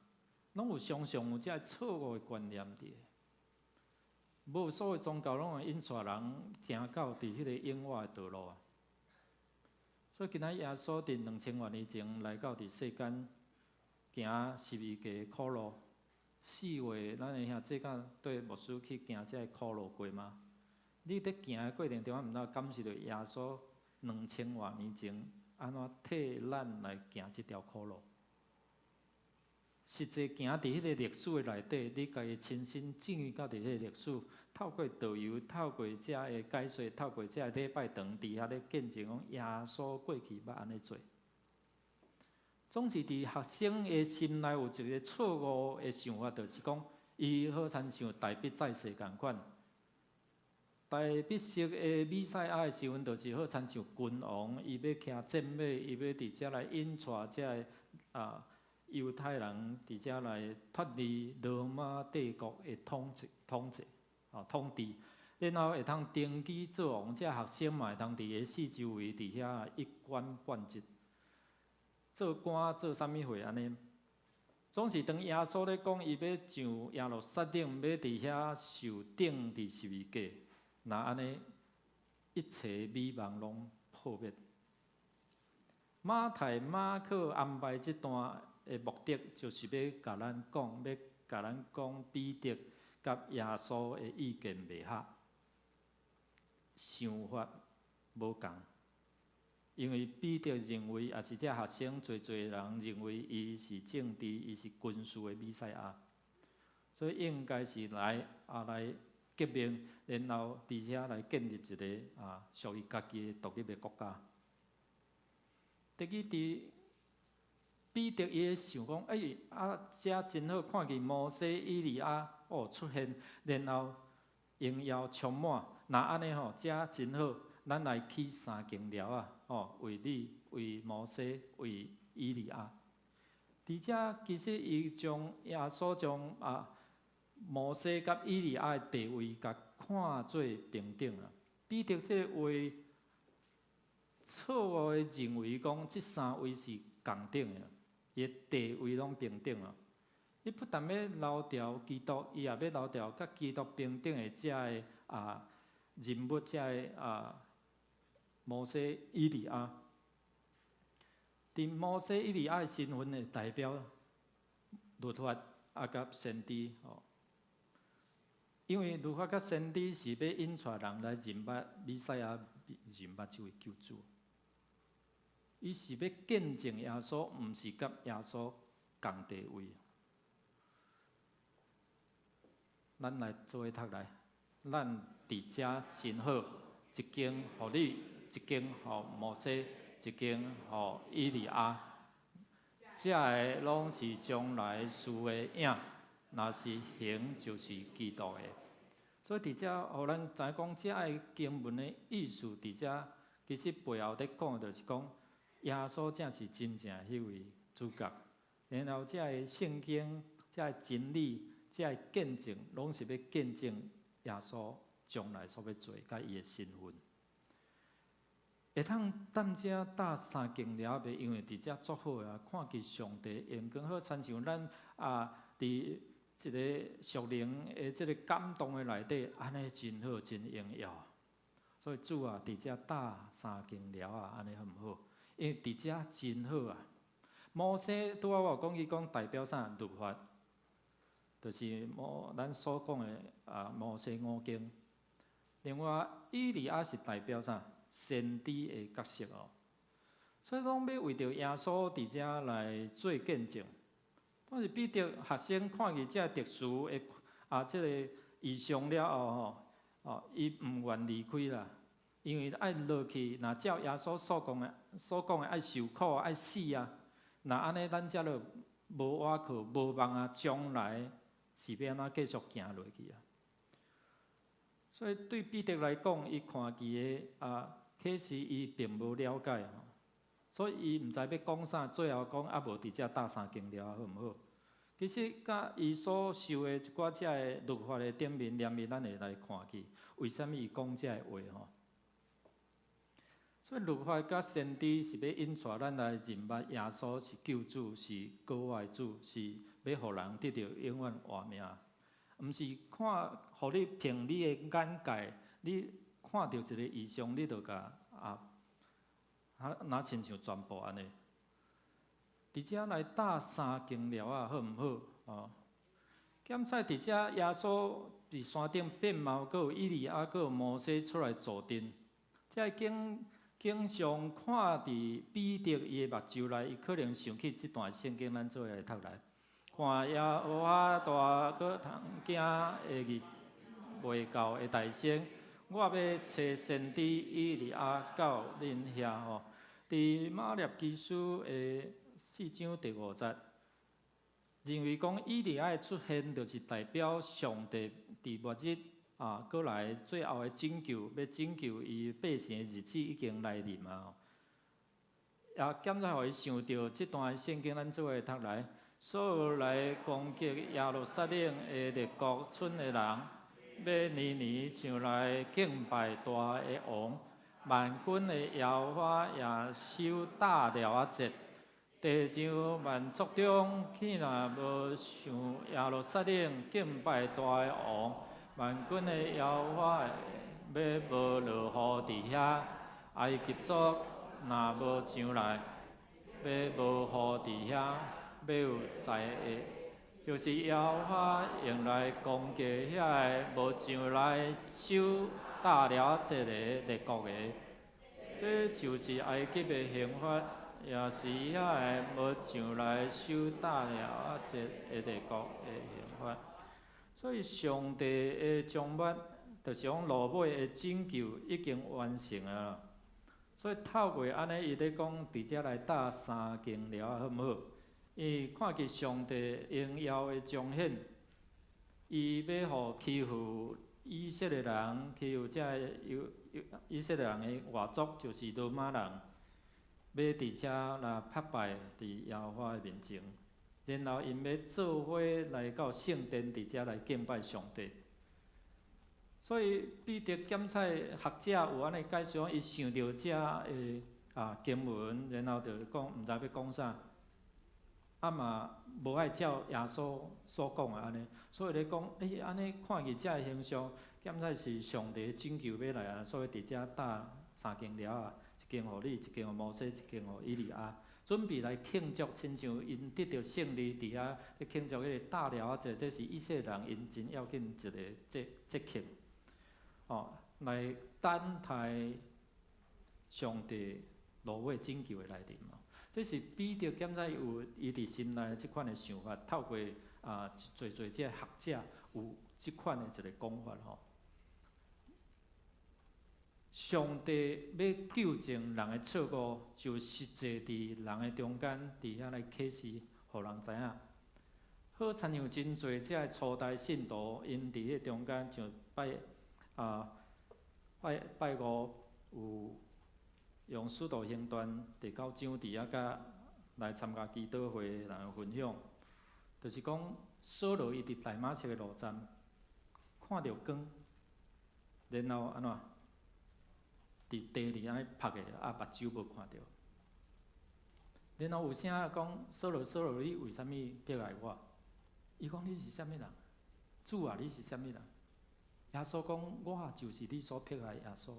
攏有常常有遮錯誤的觀念佇。無所有宗教攏會引帶人行到佇彼個永活的道路啊。所以今仔耶穌佇2000外年前來到佇世間行十字架的苦路，4月咱的兄弟敢綴牧師去行這个苦路過嗎？你佇行的過程中，毋知感受著耶穌兩千外年前按怎替咱來行這條苦路。實際行佇彼个歷史的內底，你家己親身進入到佇彼个歷史，透過導遊，透過遮个解說，透過遮个禮拜堂，佇遐咧見證講耶穌過去捌按呢做。總是佇學生的心內有一个錯誤的想法，就是講，伊好親像大衛在世仝款。大衛式的彌賽亞的時陣，就是好親像君王，伊欲騎戰馬，伊欲佇遮來引帶遮个猶太人佇遮來脫離羅馬帝國的統治、統治、統治，然後會通登基做王，這學生嘛會通佇伊四周圍佇遐一官半職，做官做啥物貨按呢？總是當耶穌咧講，伊欲上耶路撒冷，欲佇遐受釘佇十字架，若按呢，一切美夢攏破滅。馬太、馬可安排這段的目的，就是欲共咱講，欲共咱講彼得佮耶穌的意見袂合，想法無仝。因為彼得認為，抑是這學生濟濟人認為，伊是政治，伊是軍事的彌賽亞，所以應該是來來革命，然後佇遐來建立一个屬於家己的獨立的國家。第二，佇彼得伊咧想講，欸，遮真好，看見摩西、以利亞哦出現，然後榮耀充滿，若按呢吼，遮真好，咱來起三間寮仔，哦，為你、為摩西、為以利亞。佇遮其實伊將耶穌將摩西佮以利亞的地位，共看做平等啊。彼得這個話錯誤的認為講，這三位是仝等的，伊的地位攏平等啊。伊不但欲留牢基督，伊也欲留牢佮基督平等的遮个人物，遮个摩西、以利亞。佇摩西、以利亞的身份會代表律法佮先知吼。因為律法佮先知是欲引帶人來認捌彌賽亞，認捌這位救主。伊是欲見證耶穌，毋是佮耶穌仝地位。咱來做伙讀來，咱佇遮真好，一間予你，一間予摩西，一間予以利亞。這个攏是將來事的影，若是形就是基督的。所以佇遮，予咱知影講，這个經文的意思，佇遮其實背後咧講的，就是講耶穌才是真正彼位主角。然後這个聖經、這个真理、這个見證，攏是欲見證耶穌將來所欲做，佮伊的身份。會通踮遮搭三間寮仔袂？因為佇遮足好啊，看見上帝榮光，好親像咱佇一个屬靈的這个感動的內底，按呢真好，真榮耀。所以主啊，佇遮搭三間寮仔，按呢好毋好？因為佇遮真好啊。摩西拄仔我有講伊講代表啥？律法，就是摩咱所講的摩西五經。另外，以利亞是代表啥？先知的角色哦。所以攏欲為著耶穌佇遮來做見證。當時彼得學生看見這特殊的這个異象了後吼，伊毋願離開啦，因為愛落去，若照耶穌所講的愛受苦、愛死啊，若按呢，咱遮就無倚靠、無望啊，將來是欲按怎繼續行落去啊？所以對彼得來講，伊看見的啟示伊並無了解吼，所以伊毋知欲講啥，最後講無佇遮搭三間寮好毋好？其實佮伊所受的一寡遮个律法的頂面連面，咱會來看去，為啥物伊講這个話吼？所以律法佮先知是欲引帶咱來認捌耶穌是救主，是膏我的主，是欲予人得著永遠活命。毋是看，予你憑你的眼界，你看著一個異象，你就共啊，啊，若親像全部按呢。佇遮來搭三間寮仔，好毋好？哦，檢採佇遮耶穌佇山頂變貌，閣有以利亞，閣有摩西出來坐鎮。這個景景象看佇彼得伊的目睭內，伊可能想起這段聖經，咱做伙來讀來。看耶和華大閣通驚的日未到的大聲，我欲差先知以利亞到恁遐吼。佇馬列基書的四章第五節，認為講以利亞的出現，就是代表上帝佇末日啊，閣來最後的拯救，欲拯救伊百姓的日子已經來臨啊！也檢採予伊想著這段聖經，咱做伙讀來。所有來攻擊耶路撒冷的列國村的人，欲年年上來敬拜大的王，萬軍的耶和華也守大寮仔節。地上萬族中，豈若無上耶路撒冷敬拜大的王？萬軍的耶和華欲無落雨佇遐，埃及族若無上來，欲無雨佇遐，欲有災的，就是耶和華用來攻擊遐个無上來守大寮節的列國的，這就是埃及的刑罰，也是遐个無上來守大寮節的列國的刑罰。所以上帝的終末，就是講落尾的拯救已經完成啊。所以透過按呢，伊咧講佇遮來搭三間寮仔好毋好？伊看見上帝榮耀的彰顯，伊欲予欺負以色列人，欺負這个以色列人的外族，就是羅馬人，欲佇遮來拍敗佇耶和華的面前，然後𪜶欲做伙來到聖殿佇遮來敬拜上帝。所以彼得檢採學者有按呢解釋，伊想著這个啊經文，然後就講毋知欲講啥。啊嘛無愛照耶穌所講的按呢，所以咧講，欸，按呢看見這个形象，檢採是上帝拯救欲來啊，所以佇遮搭三間寮仔，一間予你，一間予摩西，一間予以利亞，準備來慶祝，親像𪜶得著勝利佇遐咧慶祝彼個大寮仔節，這是以色列人𪜶真要緊一個節節慶，哦，來等待上帝落尾拯救的來臨。這是彼得檢採有伊佇心內這款的想法，透過啊濟濟這學者有這款的一個講法吼。上帝欲糾正人的錯誤，就實際佇人的中間，佇遐來啟示，予人知影。好親像真濟這个初代信徒，𪜶佇彼個中間像拜啊拜拜五有用《使徒行傳》第九章佇遐佮來參加祈禱會的人分享，就是講掃羅伊佇大馬色的路站看著光，然後按怎？佇地裡按呢拍的，啊目睭無看著。然後有聲講：掃羅，掃羅，你為啥物迫害我？伊講你是啥物人？主啊，你是啥物人？耶穌講：我就是你所迫害的耶穌。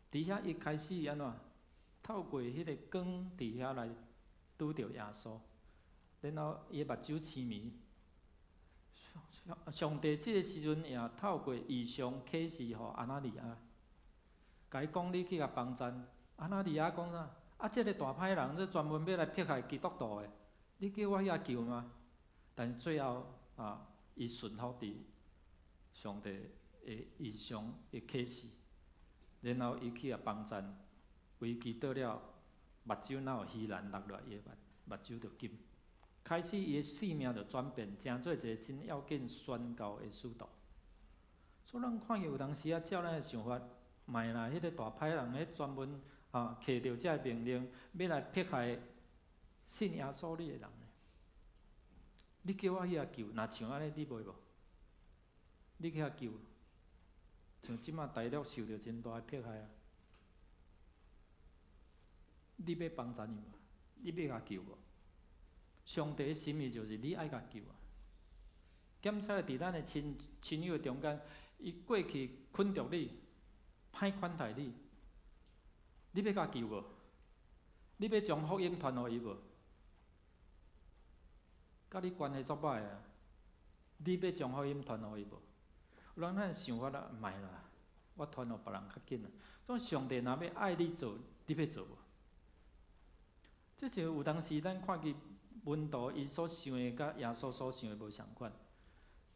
佇遐伊開始按怎？透過彼个光佇遐來拄著耶穌，然後伊的目睭痴迷。上帝這個時陣也透過異象啟示予亞拿尼亞，共伊講你去共幫贊。亞拿尼亞講啥？啊，這个大歹人，這專門欲來迫害基督徒的，你叫我去共救嗎？但是最後啊，伊順服佇上帝的異象的啟示，然後伊去共幫贊，危機到了，目睭若有魚籃落落來，伊的目目睭就金。開始伊的性命就轉變，成做一個真要緊宣教的使徒。所以咱看見有當時啊，照咱的想法，莫啦，彼个大歹人，彼專門啊，摕著這个命令，欲來迫害信耶穌的人。你叫我去遐救，若像按呢，你袂無？你去遐救，像這馬大陸受著真大的迫害啊！你欲幫贊伊無？你欲共救無？上帝的心意就是你愛共救啊！檢查佇咱的親親友中間，伊過去困著你，歹款待你，你欲共救無？你欲將福音傳予伊無？佮你關係足歹啊！你欲將福音傳予伊無？有人咱想法啦，莫啦，我傳予別人較緊啊。所以上帝若欲愛你做，你欲做無？這就有當時咱看見門徒伊所想的，佮耶穌所想的無仝款。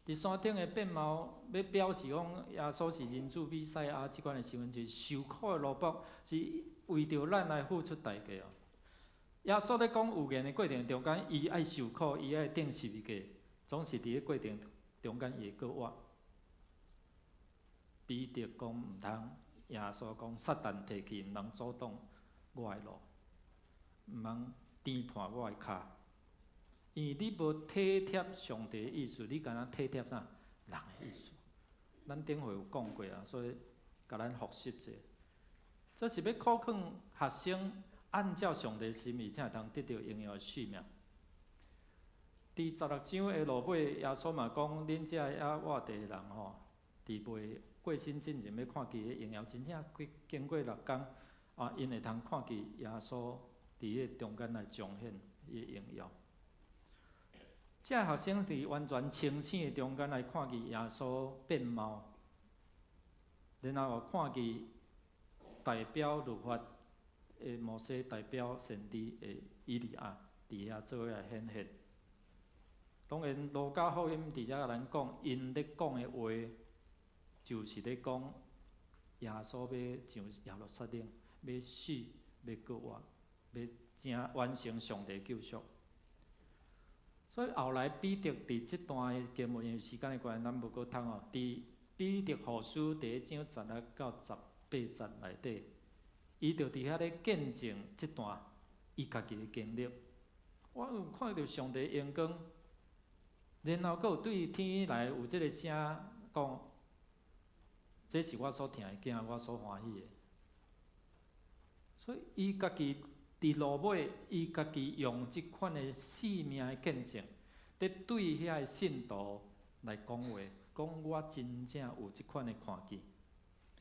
佇山頂的變貌，欲表示講耶穌是人子彌賽亞這款的身份，就是受苦的奴僕，是為著咱來付出代價哦。耶穌咧講預言的過程中間，伊愛受苦，伊愛釘十字架，總是佇咧過程中間伊會閣活。彼得講毋通，耶穌講撒旦退去，毋通阻擋我的路，毋通纏絆我的跤。因為你無體貼上帝的意思，你敢若體貼啥？人的意思。咱頂回有講過啊，所以共咱複習者。這是欲考勸學生按照上帝心意，才會通得著榮耀的性命。佇16章的落尾，耶穌嘛講：恁這猶活著的人吼，佇未過身進前欲看見彼榮耀，真正過經過6工啊，𪜶會通看見耶穌佇彼中間來彰顯伊的榮耀。這學生佇完全清醒的中間來看見耶穌變貌，然後看見代表律法的摩西，代表先知的以利亞，佇遐做伙來顯現。當然，路加福音佇遮共咱講，𪜶咧講的話，就是咧講耶穌欲上耶路撒冷，欲死，欲閣活，欲成完成上帝救贖。所以後來彼得佇這段的經文，因為時間的關係，咱無閣讀哦。佇彼得後書第一章16到18節內底，伊就佇遐咧見證這段伊家己的經歷。我有看著上帝榮光，然後閣有對天來有這个聲講，這是我所疼的囝，我所歡喜的。所以伊家己佇落尾，伊家己用這款的生命的見證，佇對遐个信徒來講話，講我真正有這款的看見。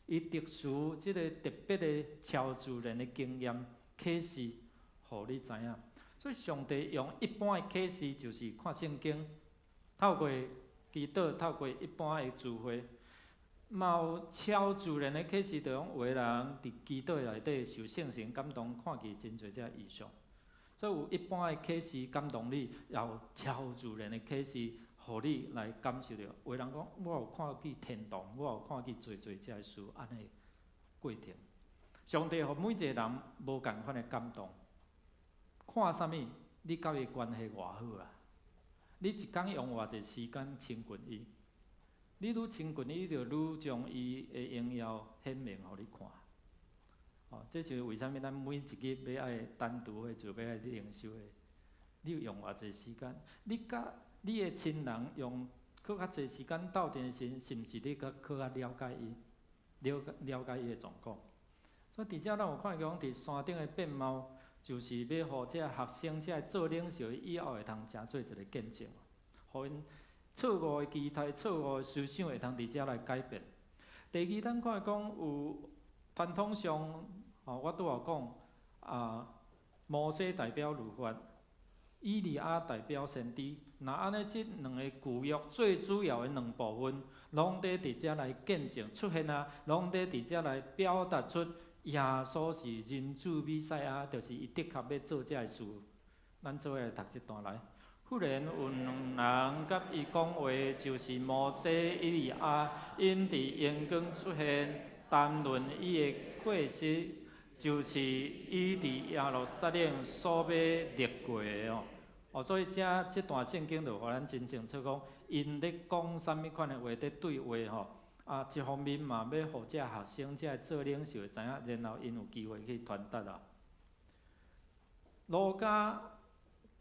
伊特殊這个特別的超自然的經驗啟示，予你知影。所以上帝用一般的啟示，就是看聖經，透過祈禱，透過一般的聚會，嘛有超自然的啟示，就講有的人佇祈禱內底受聖神感動，看見真濟這異象。所以有一般的啟示感動你，也有超自然的啟示，予你來感受著。有的人講，我有看見天堂，我有看見濟濟這个事，按呢過程。上帝予每一個人無仝款的感動。看啥物？你佮伊關係偌好啊？你一工用偌濟時間親近伊？你愈親近伊，就愈將伊的榮耀顯明予你看。哦，這是為啥物咱每一日欲愛單獨的做，欲愛靈修的。你有用偌濟時間？你佮你的親人用閣較濟時間鬥陣時，是毋是你閣閣較了解伊？了解了解伊的狀況？所以佇遮咱有看見講，佇山頂的變貌，就是欲予這學生、這做領袖的以後會通成做一个見證，予𪜶錯誤的期待、錯誤的思想會通佇遮來改變。第二，咱看講有傳統上，吼，我拄仔講啊，摩西代表律法，以利亞代表先知。若按呢，這兩个舊約最主要的兩部分，攏佇佇遮來見證出現啊，攏佇佇遮來表達出耶穌是人子彌賽亞，就是伊的確欲做這个事。咱做伙來讀這段來。忽然有兩人佮伊講話，就是摩西、以利亞，𪜶佇榮光出現，談論伊的過失，就是伊佇耶路撒冷所欲歷過的哦。哦，所以這這段聖經就予咱真清楚講，𪜶咧講啥物款的話，佇對話吼。啊，一方面嘛，欲予這學生、這做領袖的知影，然後𪜶有機會去傳達啊。路加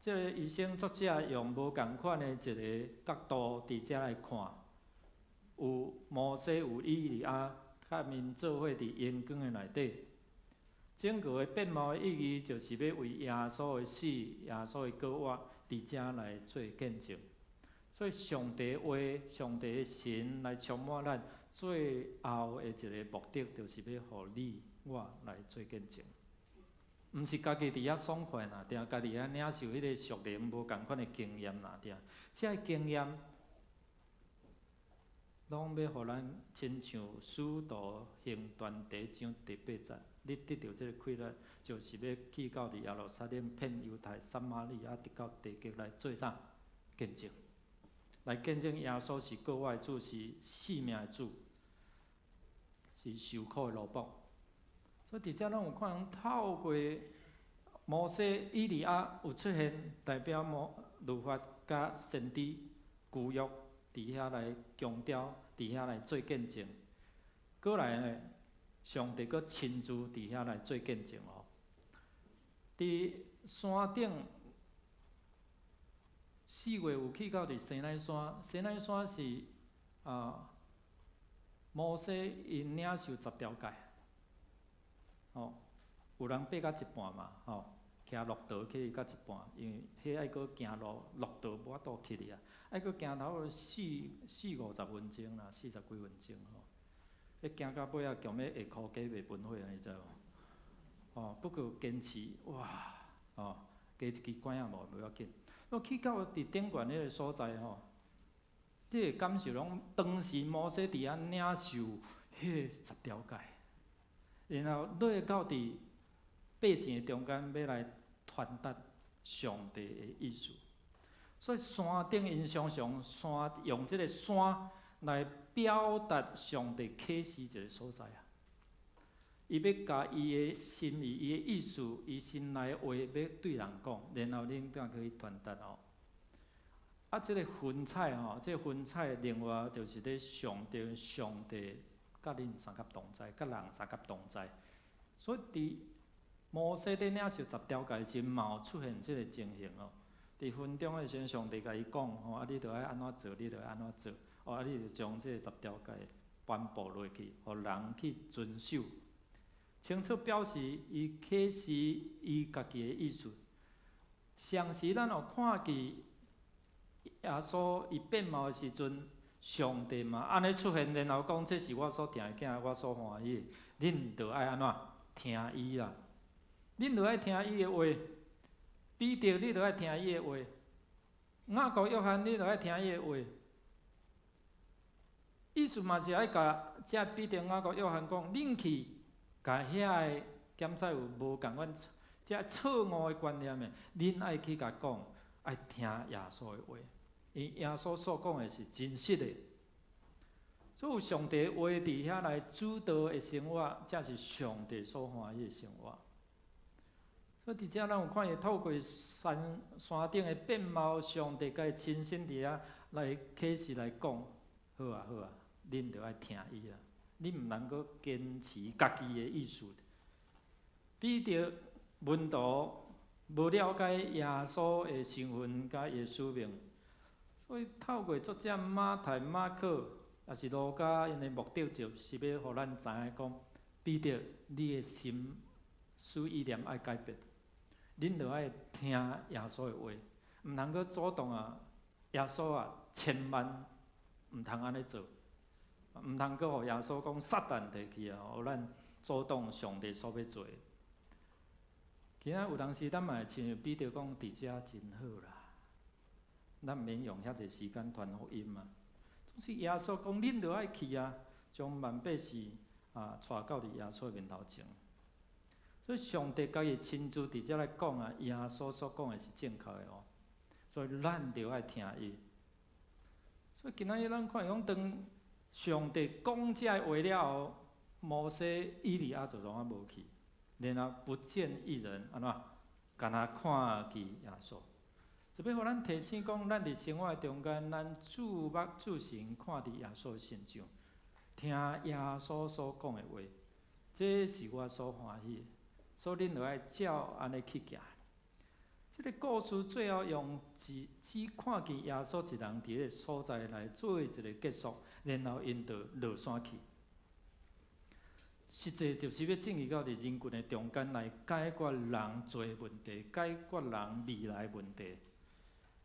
這這个醫生作者用無仝款的一个角度佇遮來看，有摩西，有以利亞，佮𪜶做伙佇榮光的內底。整個的變貌的意義，就是欲為耶穌的死、耶穌的復活，佇遮來做見證。所以上帝話、上帝的神來充滿咱，最後的一个目的，就是欲予你我來做見證。毋是家己佇遐爽快爾定，家己遐領受彼个屬靈無仝款的經驗爾定，這个經驗攏欲予咱親像使徒行傳第一章第八節，你得著這个氣力，就是欲去到佇耶路撒冷、遍猶太、撒瑪利亞，直到地極來做啥見證？來見證耶穌是救我的主，是性命的主，是受苦的奴僕。所以佇遮咱有看講，透過摩西、以利亞有出現，代表摩律法佮先知舊約佇遐來強調，佇遐來做見證。閣來呢，上帝閣親自佇遐來做見證哦。佇山頂4月有去到佇西奈山，西奈山是啊摩西𪜶領受十條誡。吼，有人爬到一半嘛，吼，騎駱駝去到一半，因為彼愛閣行路，駱駝無法度去哩啊，愛閣行差不多四四五十分鐘啦，四十幾分鐘吼。彼行到尾仔，強欲下箍雞袂分火，你知無？吼，不過堅持，哇，吼，加一支拐仔無無要緊。我去到佇頂懸彼个所在吼，你會感受講，當時摩西佇遐領受彼个十條誡。然後落到佇百姓的中間，欲來傳達上帝的意思。所以山頂𪜶常常山用這个山來表達上帝啟示一个所在啊。伊欲共伊的心意、伊的意思、伊心內的話，欲對人講，然後恁才去傳達哦。啊，這个雲彩吼，這个雲彩另外就是咧象徵上帝佮恁相佮同在，佮人相佮同在。所以佇摩西佇領受十條誡時，嘛有出現這个情形哦。佇雲中的時陣，上帝共伊講吼，啊，你著愛按怎做，你著愛按怎做，哦，啊，你就將這个十條誡頒布落去，予人去遵守。清楚表示伊啟示伊家己的意思。上時咱有看見耶穌伊變貌的時陣，上帝嘛按呢出現，然後講這是我所疼的囝，我所歡喜的，恁著愛按怎聽伊啦？恁著愛聽伊的話。彼得，你著愛聽伊的話；雅各、約翰，你著愛聽伊的話。意思嘛是愛共這彼得、雅各、約翰講，恁去共遐个檢察有無仝款這錯誤的觀念的，恁愛去共講，愛聽耶穌的話，因為耶穌所講的是真實的。所以上帝話佇遐來主導的生活，才是上帝所歡喜的生活。所以佇遮咱有看見透過山山頂的變貌，上帝家己親身佇遐來啟示來講，好啊好啊，恁著愛聽伊啊，恁毋通閣堅持家己的意思。彼得門徒無了解耶穌的身份佮伊的使命，所以透過作者馬太、馬可，抑是路加，𪜶的目的就是欲予咱知影講，彼得，你的心思意念愛改變，恁著愛聽耶穌的話，毋通閣阻擋啊！耶穌啊，千萬毋通按呢做，毋通閣予耶穌講撒旦提去啊，予咱阻擋上帝所欲做的。今仔有當時，咱嘛會親像彼得講，佇遮真好啦，咱毋免用遐濟時間傳福音啊。總是耶穌講，恁著愛去啊，將萬百姓啊帶到佇耶穌面頭前。所以上帝家己親自佇遮來講啊，耶穌所講的是正確的哦，所以咱著愛聽伊。所以今仔日咱看講，當上帝講這个話了後，摩西、以利亞就攏仔無去，然後不見一人，按怎？干焦看見耶穌。就欲予咱提醒講，咱佇生活中間，咱注目注神看佇耶穌的身上，聽耶穌所講的話，這是我所歡喜的，所以恁著愛照按呢去行。這个故事最後用只看見耶穌一人佇彼个所在來做一个結束，然後𪜶就落山去。實際就是欲進去到佇人群的中間來解決人罪問題，解決人未來問題。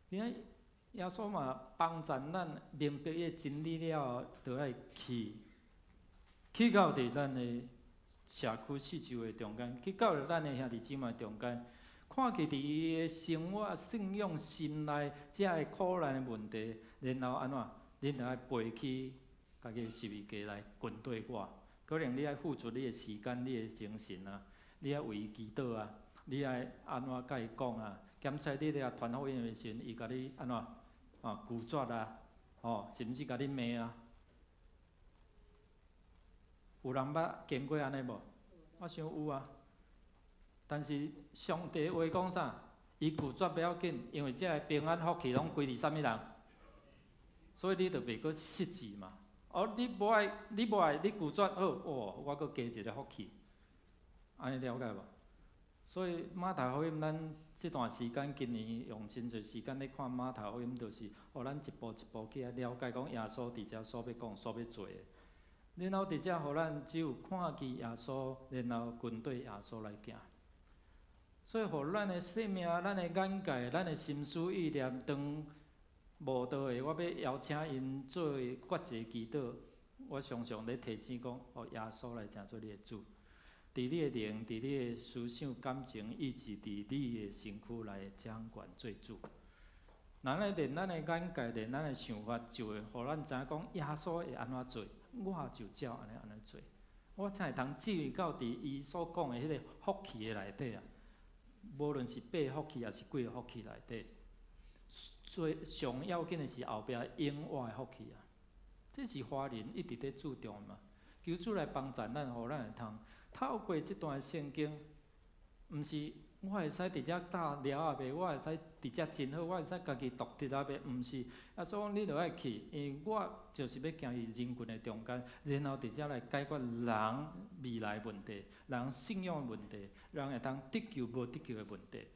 你看耶穌嘛幫助咱明白伊的真理了後，就愛去，去到佇咱的社區四周的中間，去到咱的兄弟姊妹中間，看見佇伊的生活、信仰、心內遮个苦難的問題，然後按怎？恁著愛背起家己的十字架來跟綴我。可能你愛付出你的時間、你的精神啊，你愛為伊祈禱啊，你愛按怎共伊講啊？檢查你咧傳福音的時陣，伊共你按怎啊拒絕啊？吼，甚至共你罵啊？有人捌經過按呢無？我想有啊。但是上帝話講啥？伊拒絕袂要緊，因為這个平安福氣攏歸佇啥物人？所以你就袂閣失志嘛。哦，你無愛，你無愛，你拒絕好，哦，我閣加一个福氣，按呢了解無？所以馬太福音，咱這段時間今年用真濟時間咧看馬太福音，就是予咱一步一步去了解講耶穌佇遮所欲講、所欲做的。然後佇遮予咱只有看見耶穌，然後跟綴耶穌來行。所以，予咱的生命、咱的眼界、咱的心思意念，當無道的，我欲邀請𪜶做決志祈禱。我常常咧提醒講，予耶穌來成做你的主，佇你的靈、佇你的思想、感情、意志，佇你的身軀來掌權做主。若咱連咱的眼界、連咱的想法，就會予咱知影講耶穌會按怎做，我就照按呢按呢做，我才會通進入到佇伊所講的彼个福氣的內底啊。無論是八福氣抑是幾个福氣內底，最上要緊的是後壁永活的福氣啊！這是華人一直咧注重的嘛。求主來幫助咱，予咱會通透過這段聖經，毋是我會使佇遮搭了仔袂，我會使佇遮真好，我會使家己獨特仔袂，毋是。啊，所以講你著愛去，因為我就是欲行佇人群的中間，然後佇遮來解決人未來問題、人信仰的問題、人會當得救無得救的問題。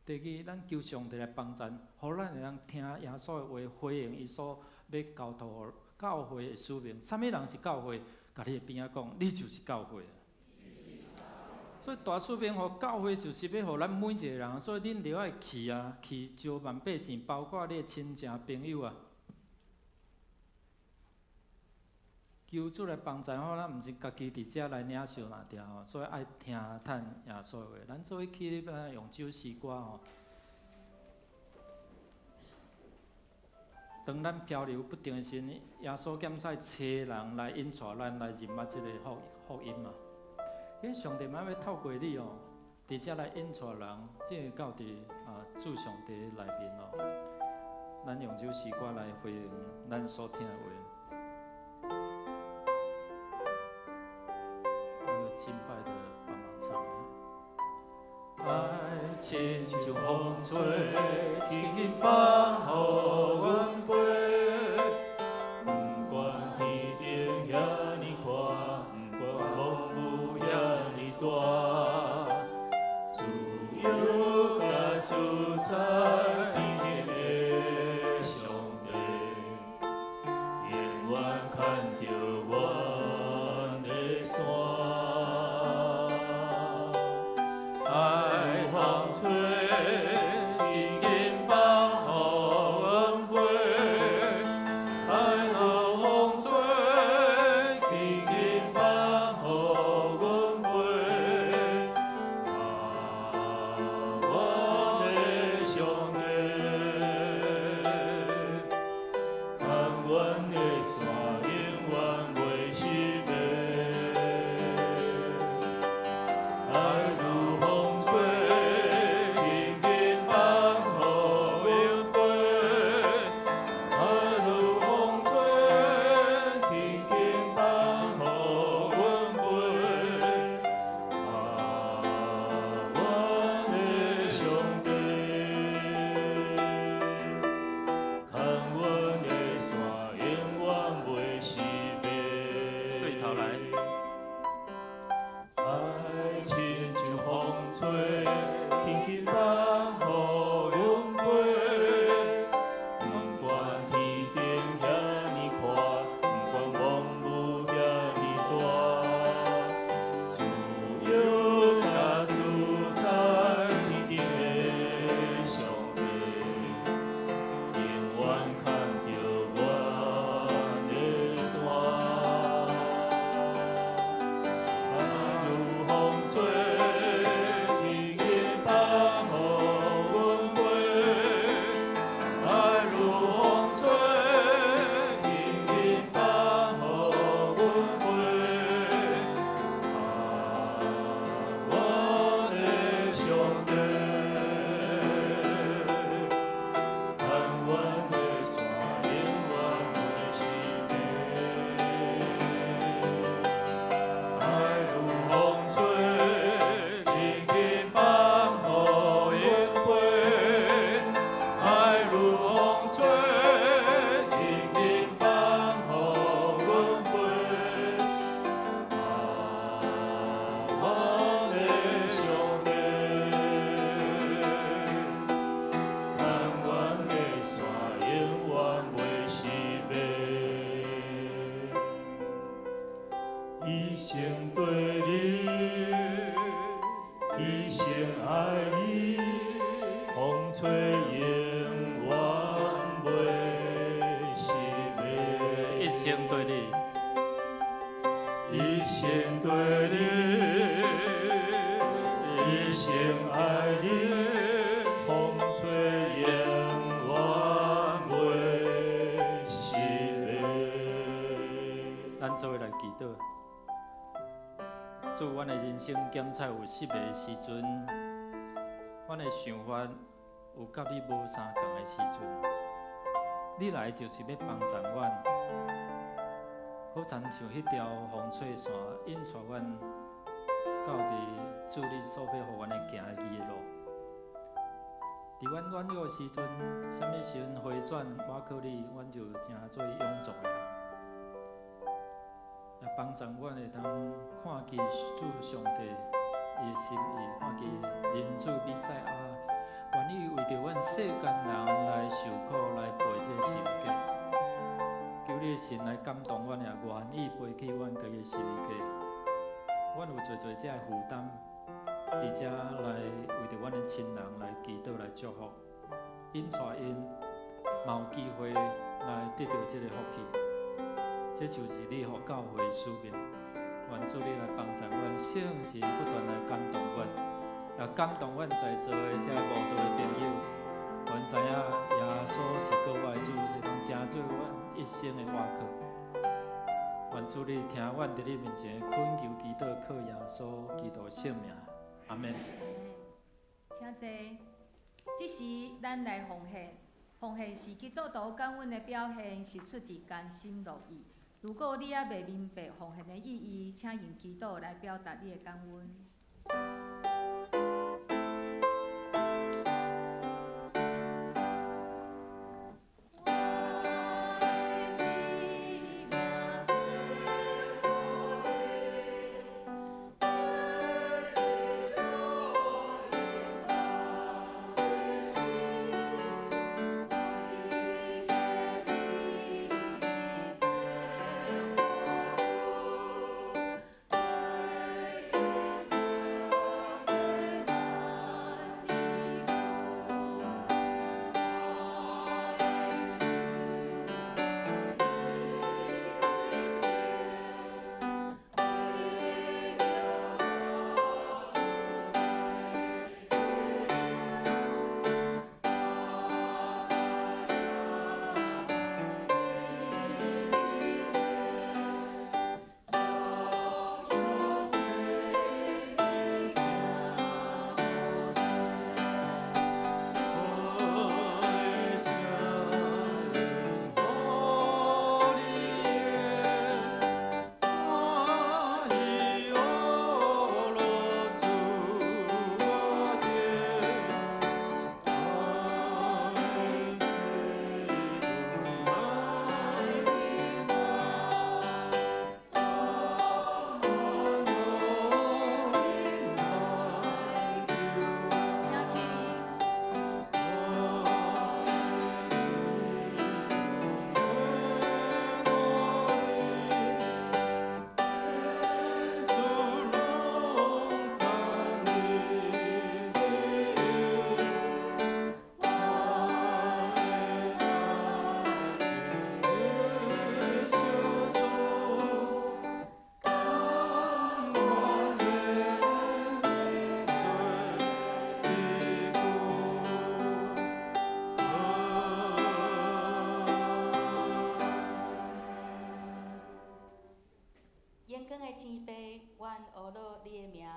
第二，咱求上帝來幫助，予咱會當聽耶穌的話，回應伊所欲交託予教會的使命。啥物人是教會？共你的邊仔講，你就是教會。所以大使命予教會就是欲予咱每一个人，所以恁著愛去啊，去招萬百姓，包括你的親情朋友啊。求主來幫助吼，咱毋是家己佇遮來領受爾吼，所以愛聽趁耶穌的話。咱做伙起立，用這首詩歌吼。當咱漂流不定的時陣，耶穌檢使差人來引帶咱來認捌這个福音嘛。彼上帝嘛欲透過你哦，佇遮來引帶人，進入到佇啊主上帝內面哦。咱用這首詩歌來回應咱所聽的話。那個敬拜的幫忙唱。愛親像風吹，輕輕放予阮飛。不管天頂遐爾闊，不管風雨遐爾大，自由佮自在，天頂的上帝，永遠牽著阮的線。愛風吹，輕輕放予阮飛。愛如風吹，輕輕放予阮飛。啊，阮的上帝，牽阮的線，永遠袂失迷。愛如風吹，輕輕放予阮飛。愛如風吹，輕輕放予阮飛。啊，阮的上帝，牽阮的線，永遠袂失迷。對頭來。愛親像風吹，輕輕放予吹永遠袂熄滅。一生對你，一生對你，一生愛你，風吹永遠袂熄滅。咱做伙來祈禱。主，阮的人生檢測有失迷的時陣，阮的想法有佮你無相仝的時陣，你來就是欲幫助阮，好親像彼條風吹線，引帶阮到佇主你所欲予阮的行的義的路。佇阮軟弱的時陣，啥物時陣回轉倚靠你，阮就成做勇壯的人。也幫助阮會當看見主上帝伊的心意，看見人子彌賽亞願意為著阮世間人來受苦，來背這個十字架。求你的神來感動阮，也願意背起阮家己的十字架。阮有濟濟這个負擔，佇遮來為著阮的親人來祈禱來祝福，引帶𪜶嘛有機會來得著這个福氣。這就是你予教會的使命。願主你來幫助阮，聖神不斷來感動阮，也感動阮在座的這慕道的朋友。阮知影耶穌是閣活的主，是當成做阮一生的倚靠。願主你聽阮佇你面前懇求祈禱，靠耶穌基督聖名，阿們。請坐。這時，咱來奉獻。奉獻是基督徒感恩的表現，是出自甘心樂意。如果你猶未明白奉獻的意義，請用祈禱來表達你的感恩。請起立。榮光的天父，阮阿羅你的名，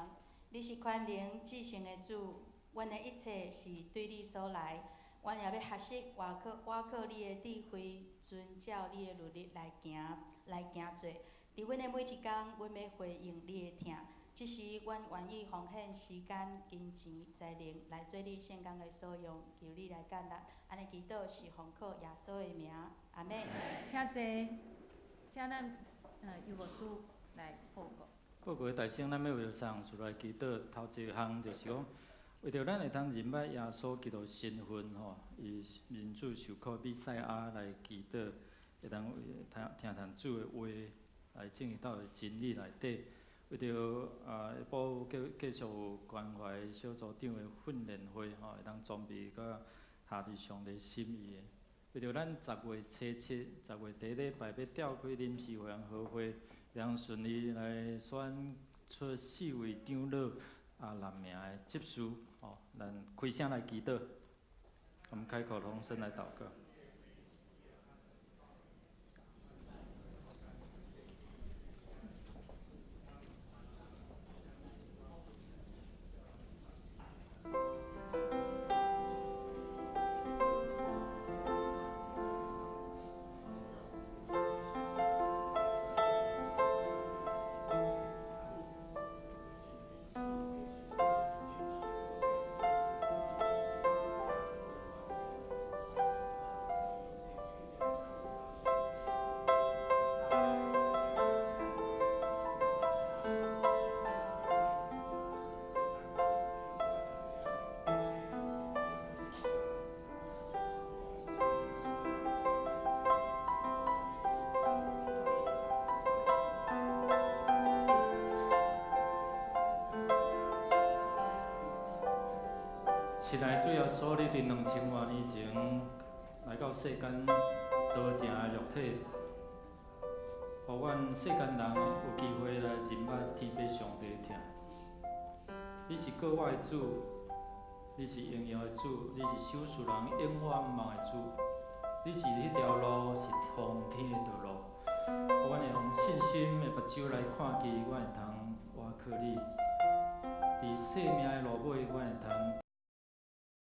你是權能至聖的主，阮的一切是對你所來，阮也欲學習倚靠倚靠你的智慧，遵照你的律例來行來行做。佇阮的每一工，阮欲回應你的疼。這時，阮願意奉獻時間、金錢、才能來做你聖工的所用，求你來悅納。按呢祈禱是奉靠耶穌的名，阿們。請坐，請咱尤牧師來報告。報告的大聲，咱欲為著三項事來祈禱。頭一項就是講，為著咱會當認捌耶穌基督身份吼，伊人子受苦彌賽亞來祈禱，會當聽聽主的話來進入到真理內底。為著啊，下晡繼續有關懷小組長的訓練會吼，會當裝備佮合佇上帝心意的。為著咱10月初7、10月第一禮拜欲召開臨時會員合會，會當順利來選出四位長老啊，六名的執事吼，咱開聲來祈禱，我們開口同聲來禱告。親愛的主耶穌，你佇2000外年前來到世間，道成肉體，予阮世間人有機會來認捌天父上帝的疼。你是救我的主，你是榮耀的主，你是賞賜人永遠望的主，你是彼條路，是通天的道路。予阮會用信心的目睭來看見，阮會通倚靠你。佇生命的路尾，阮會通。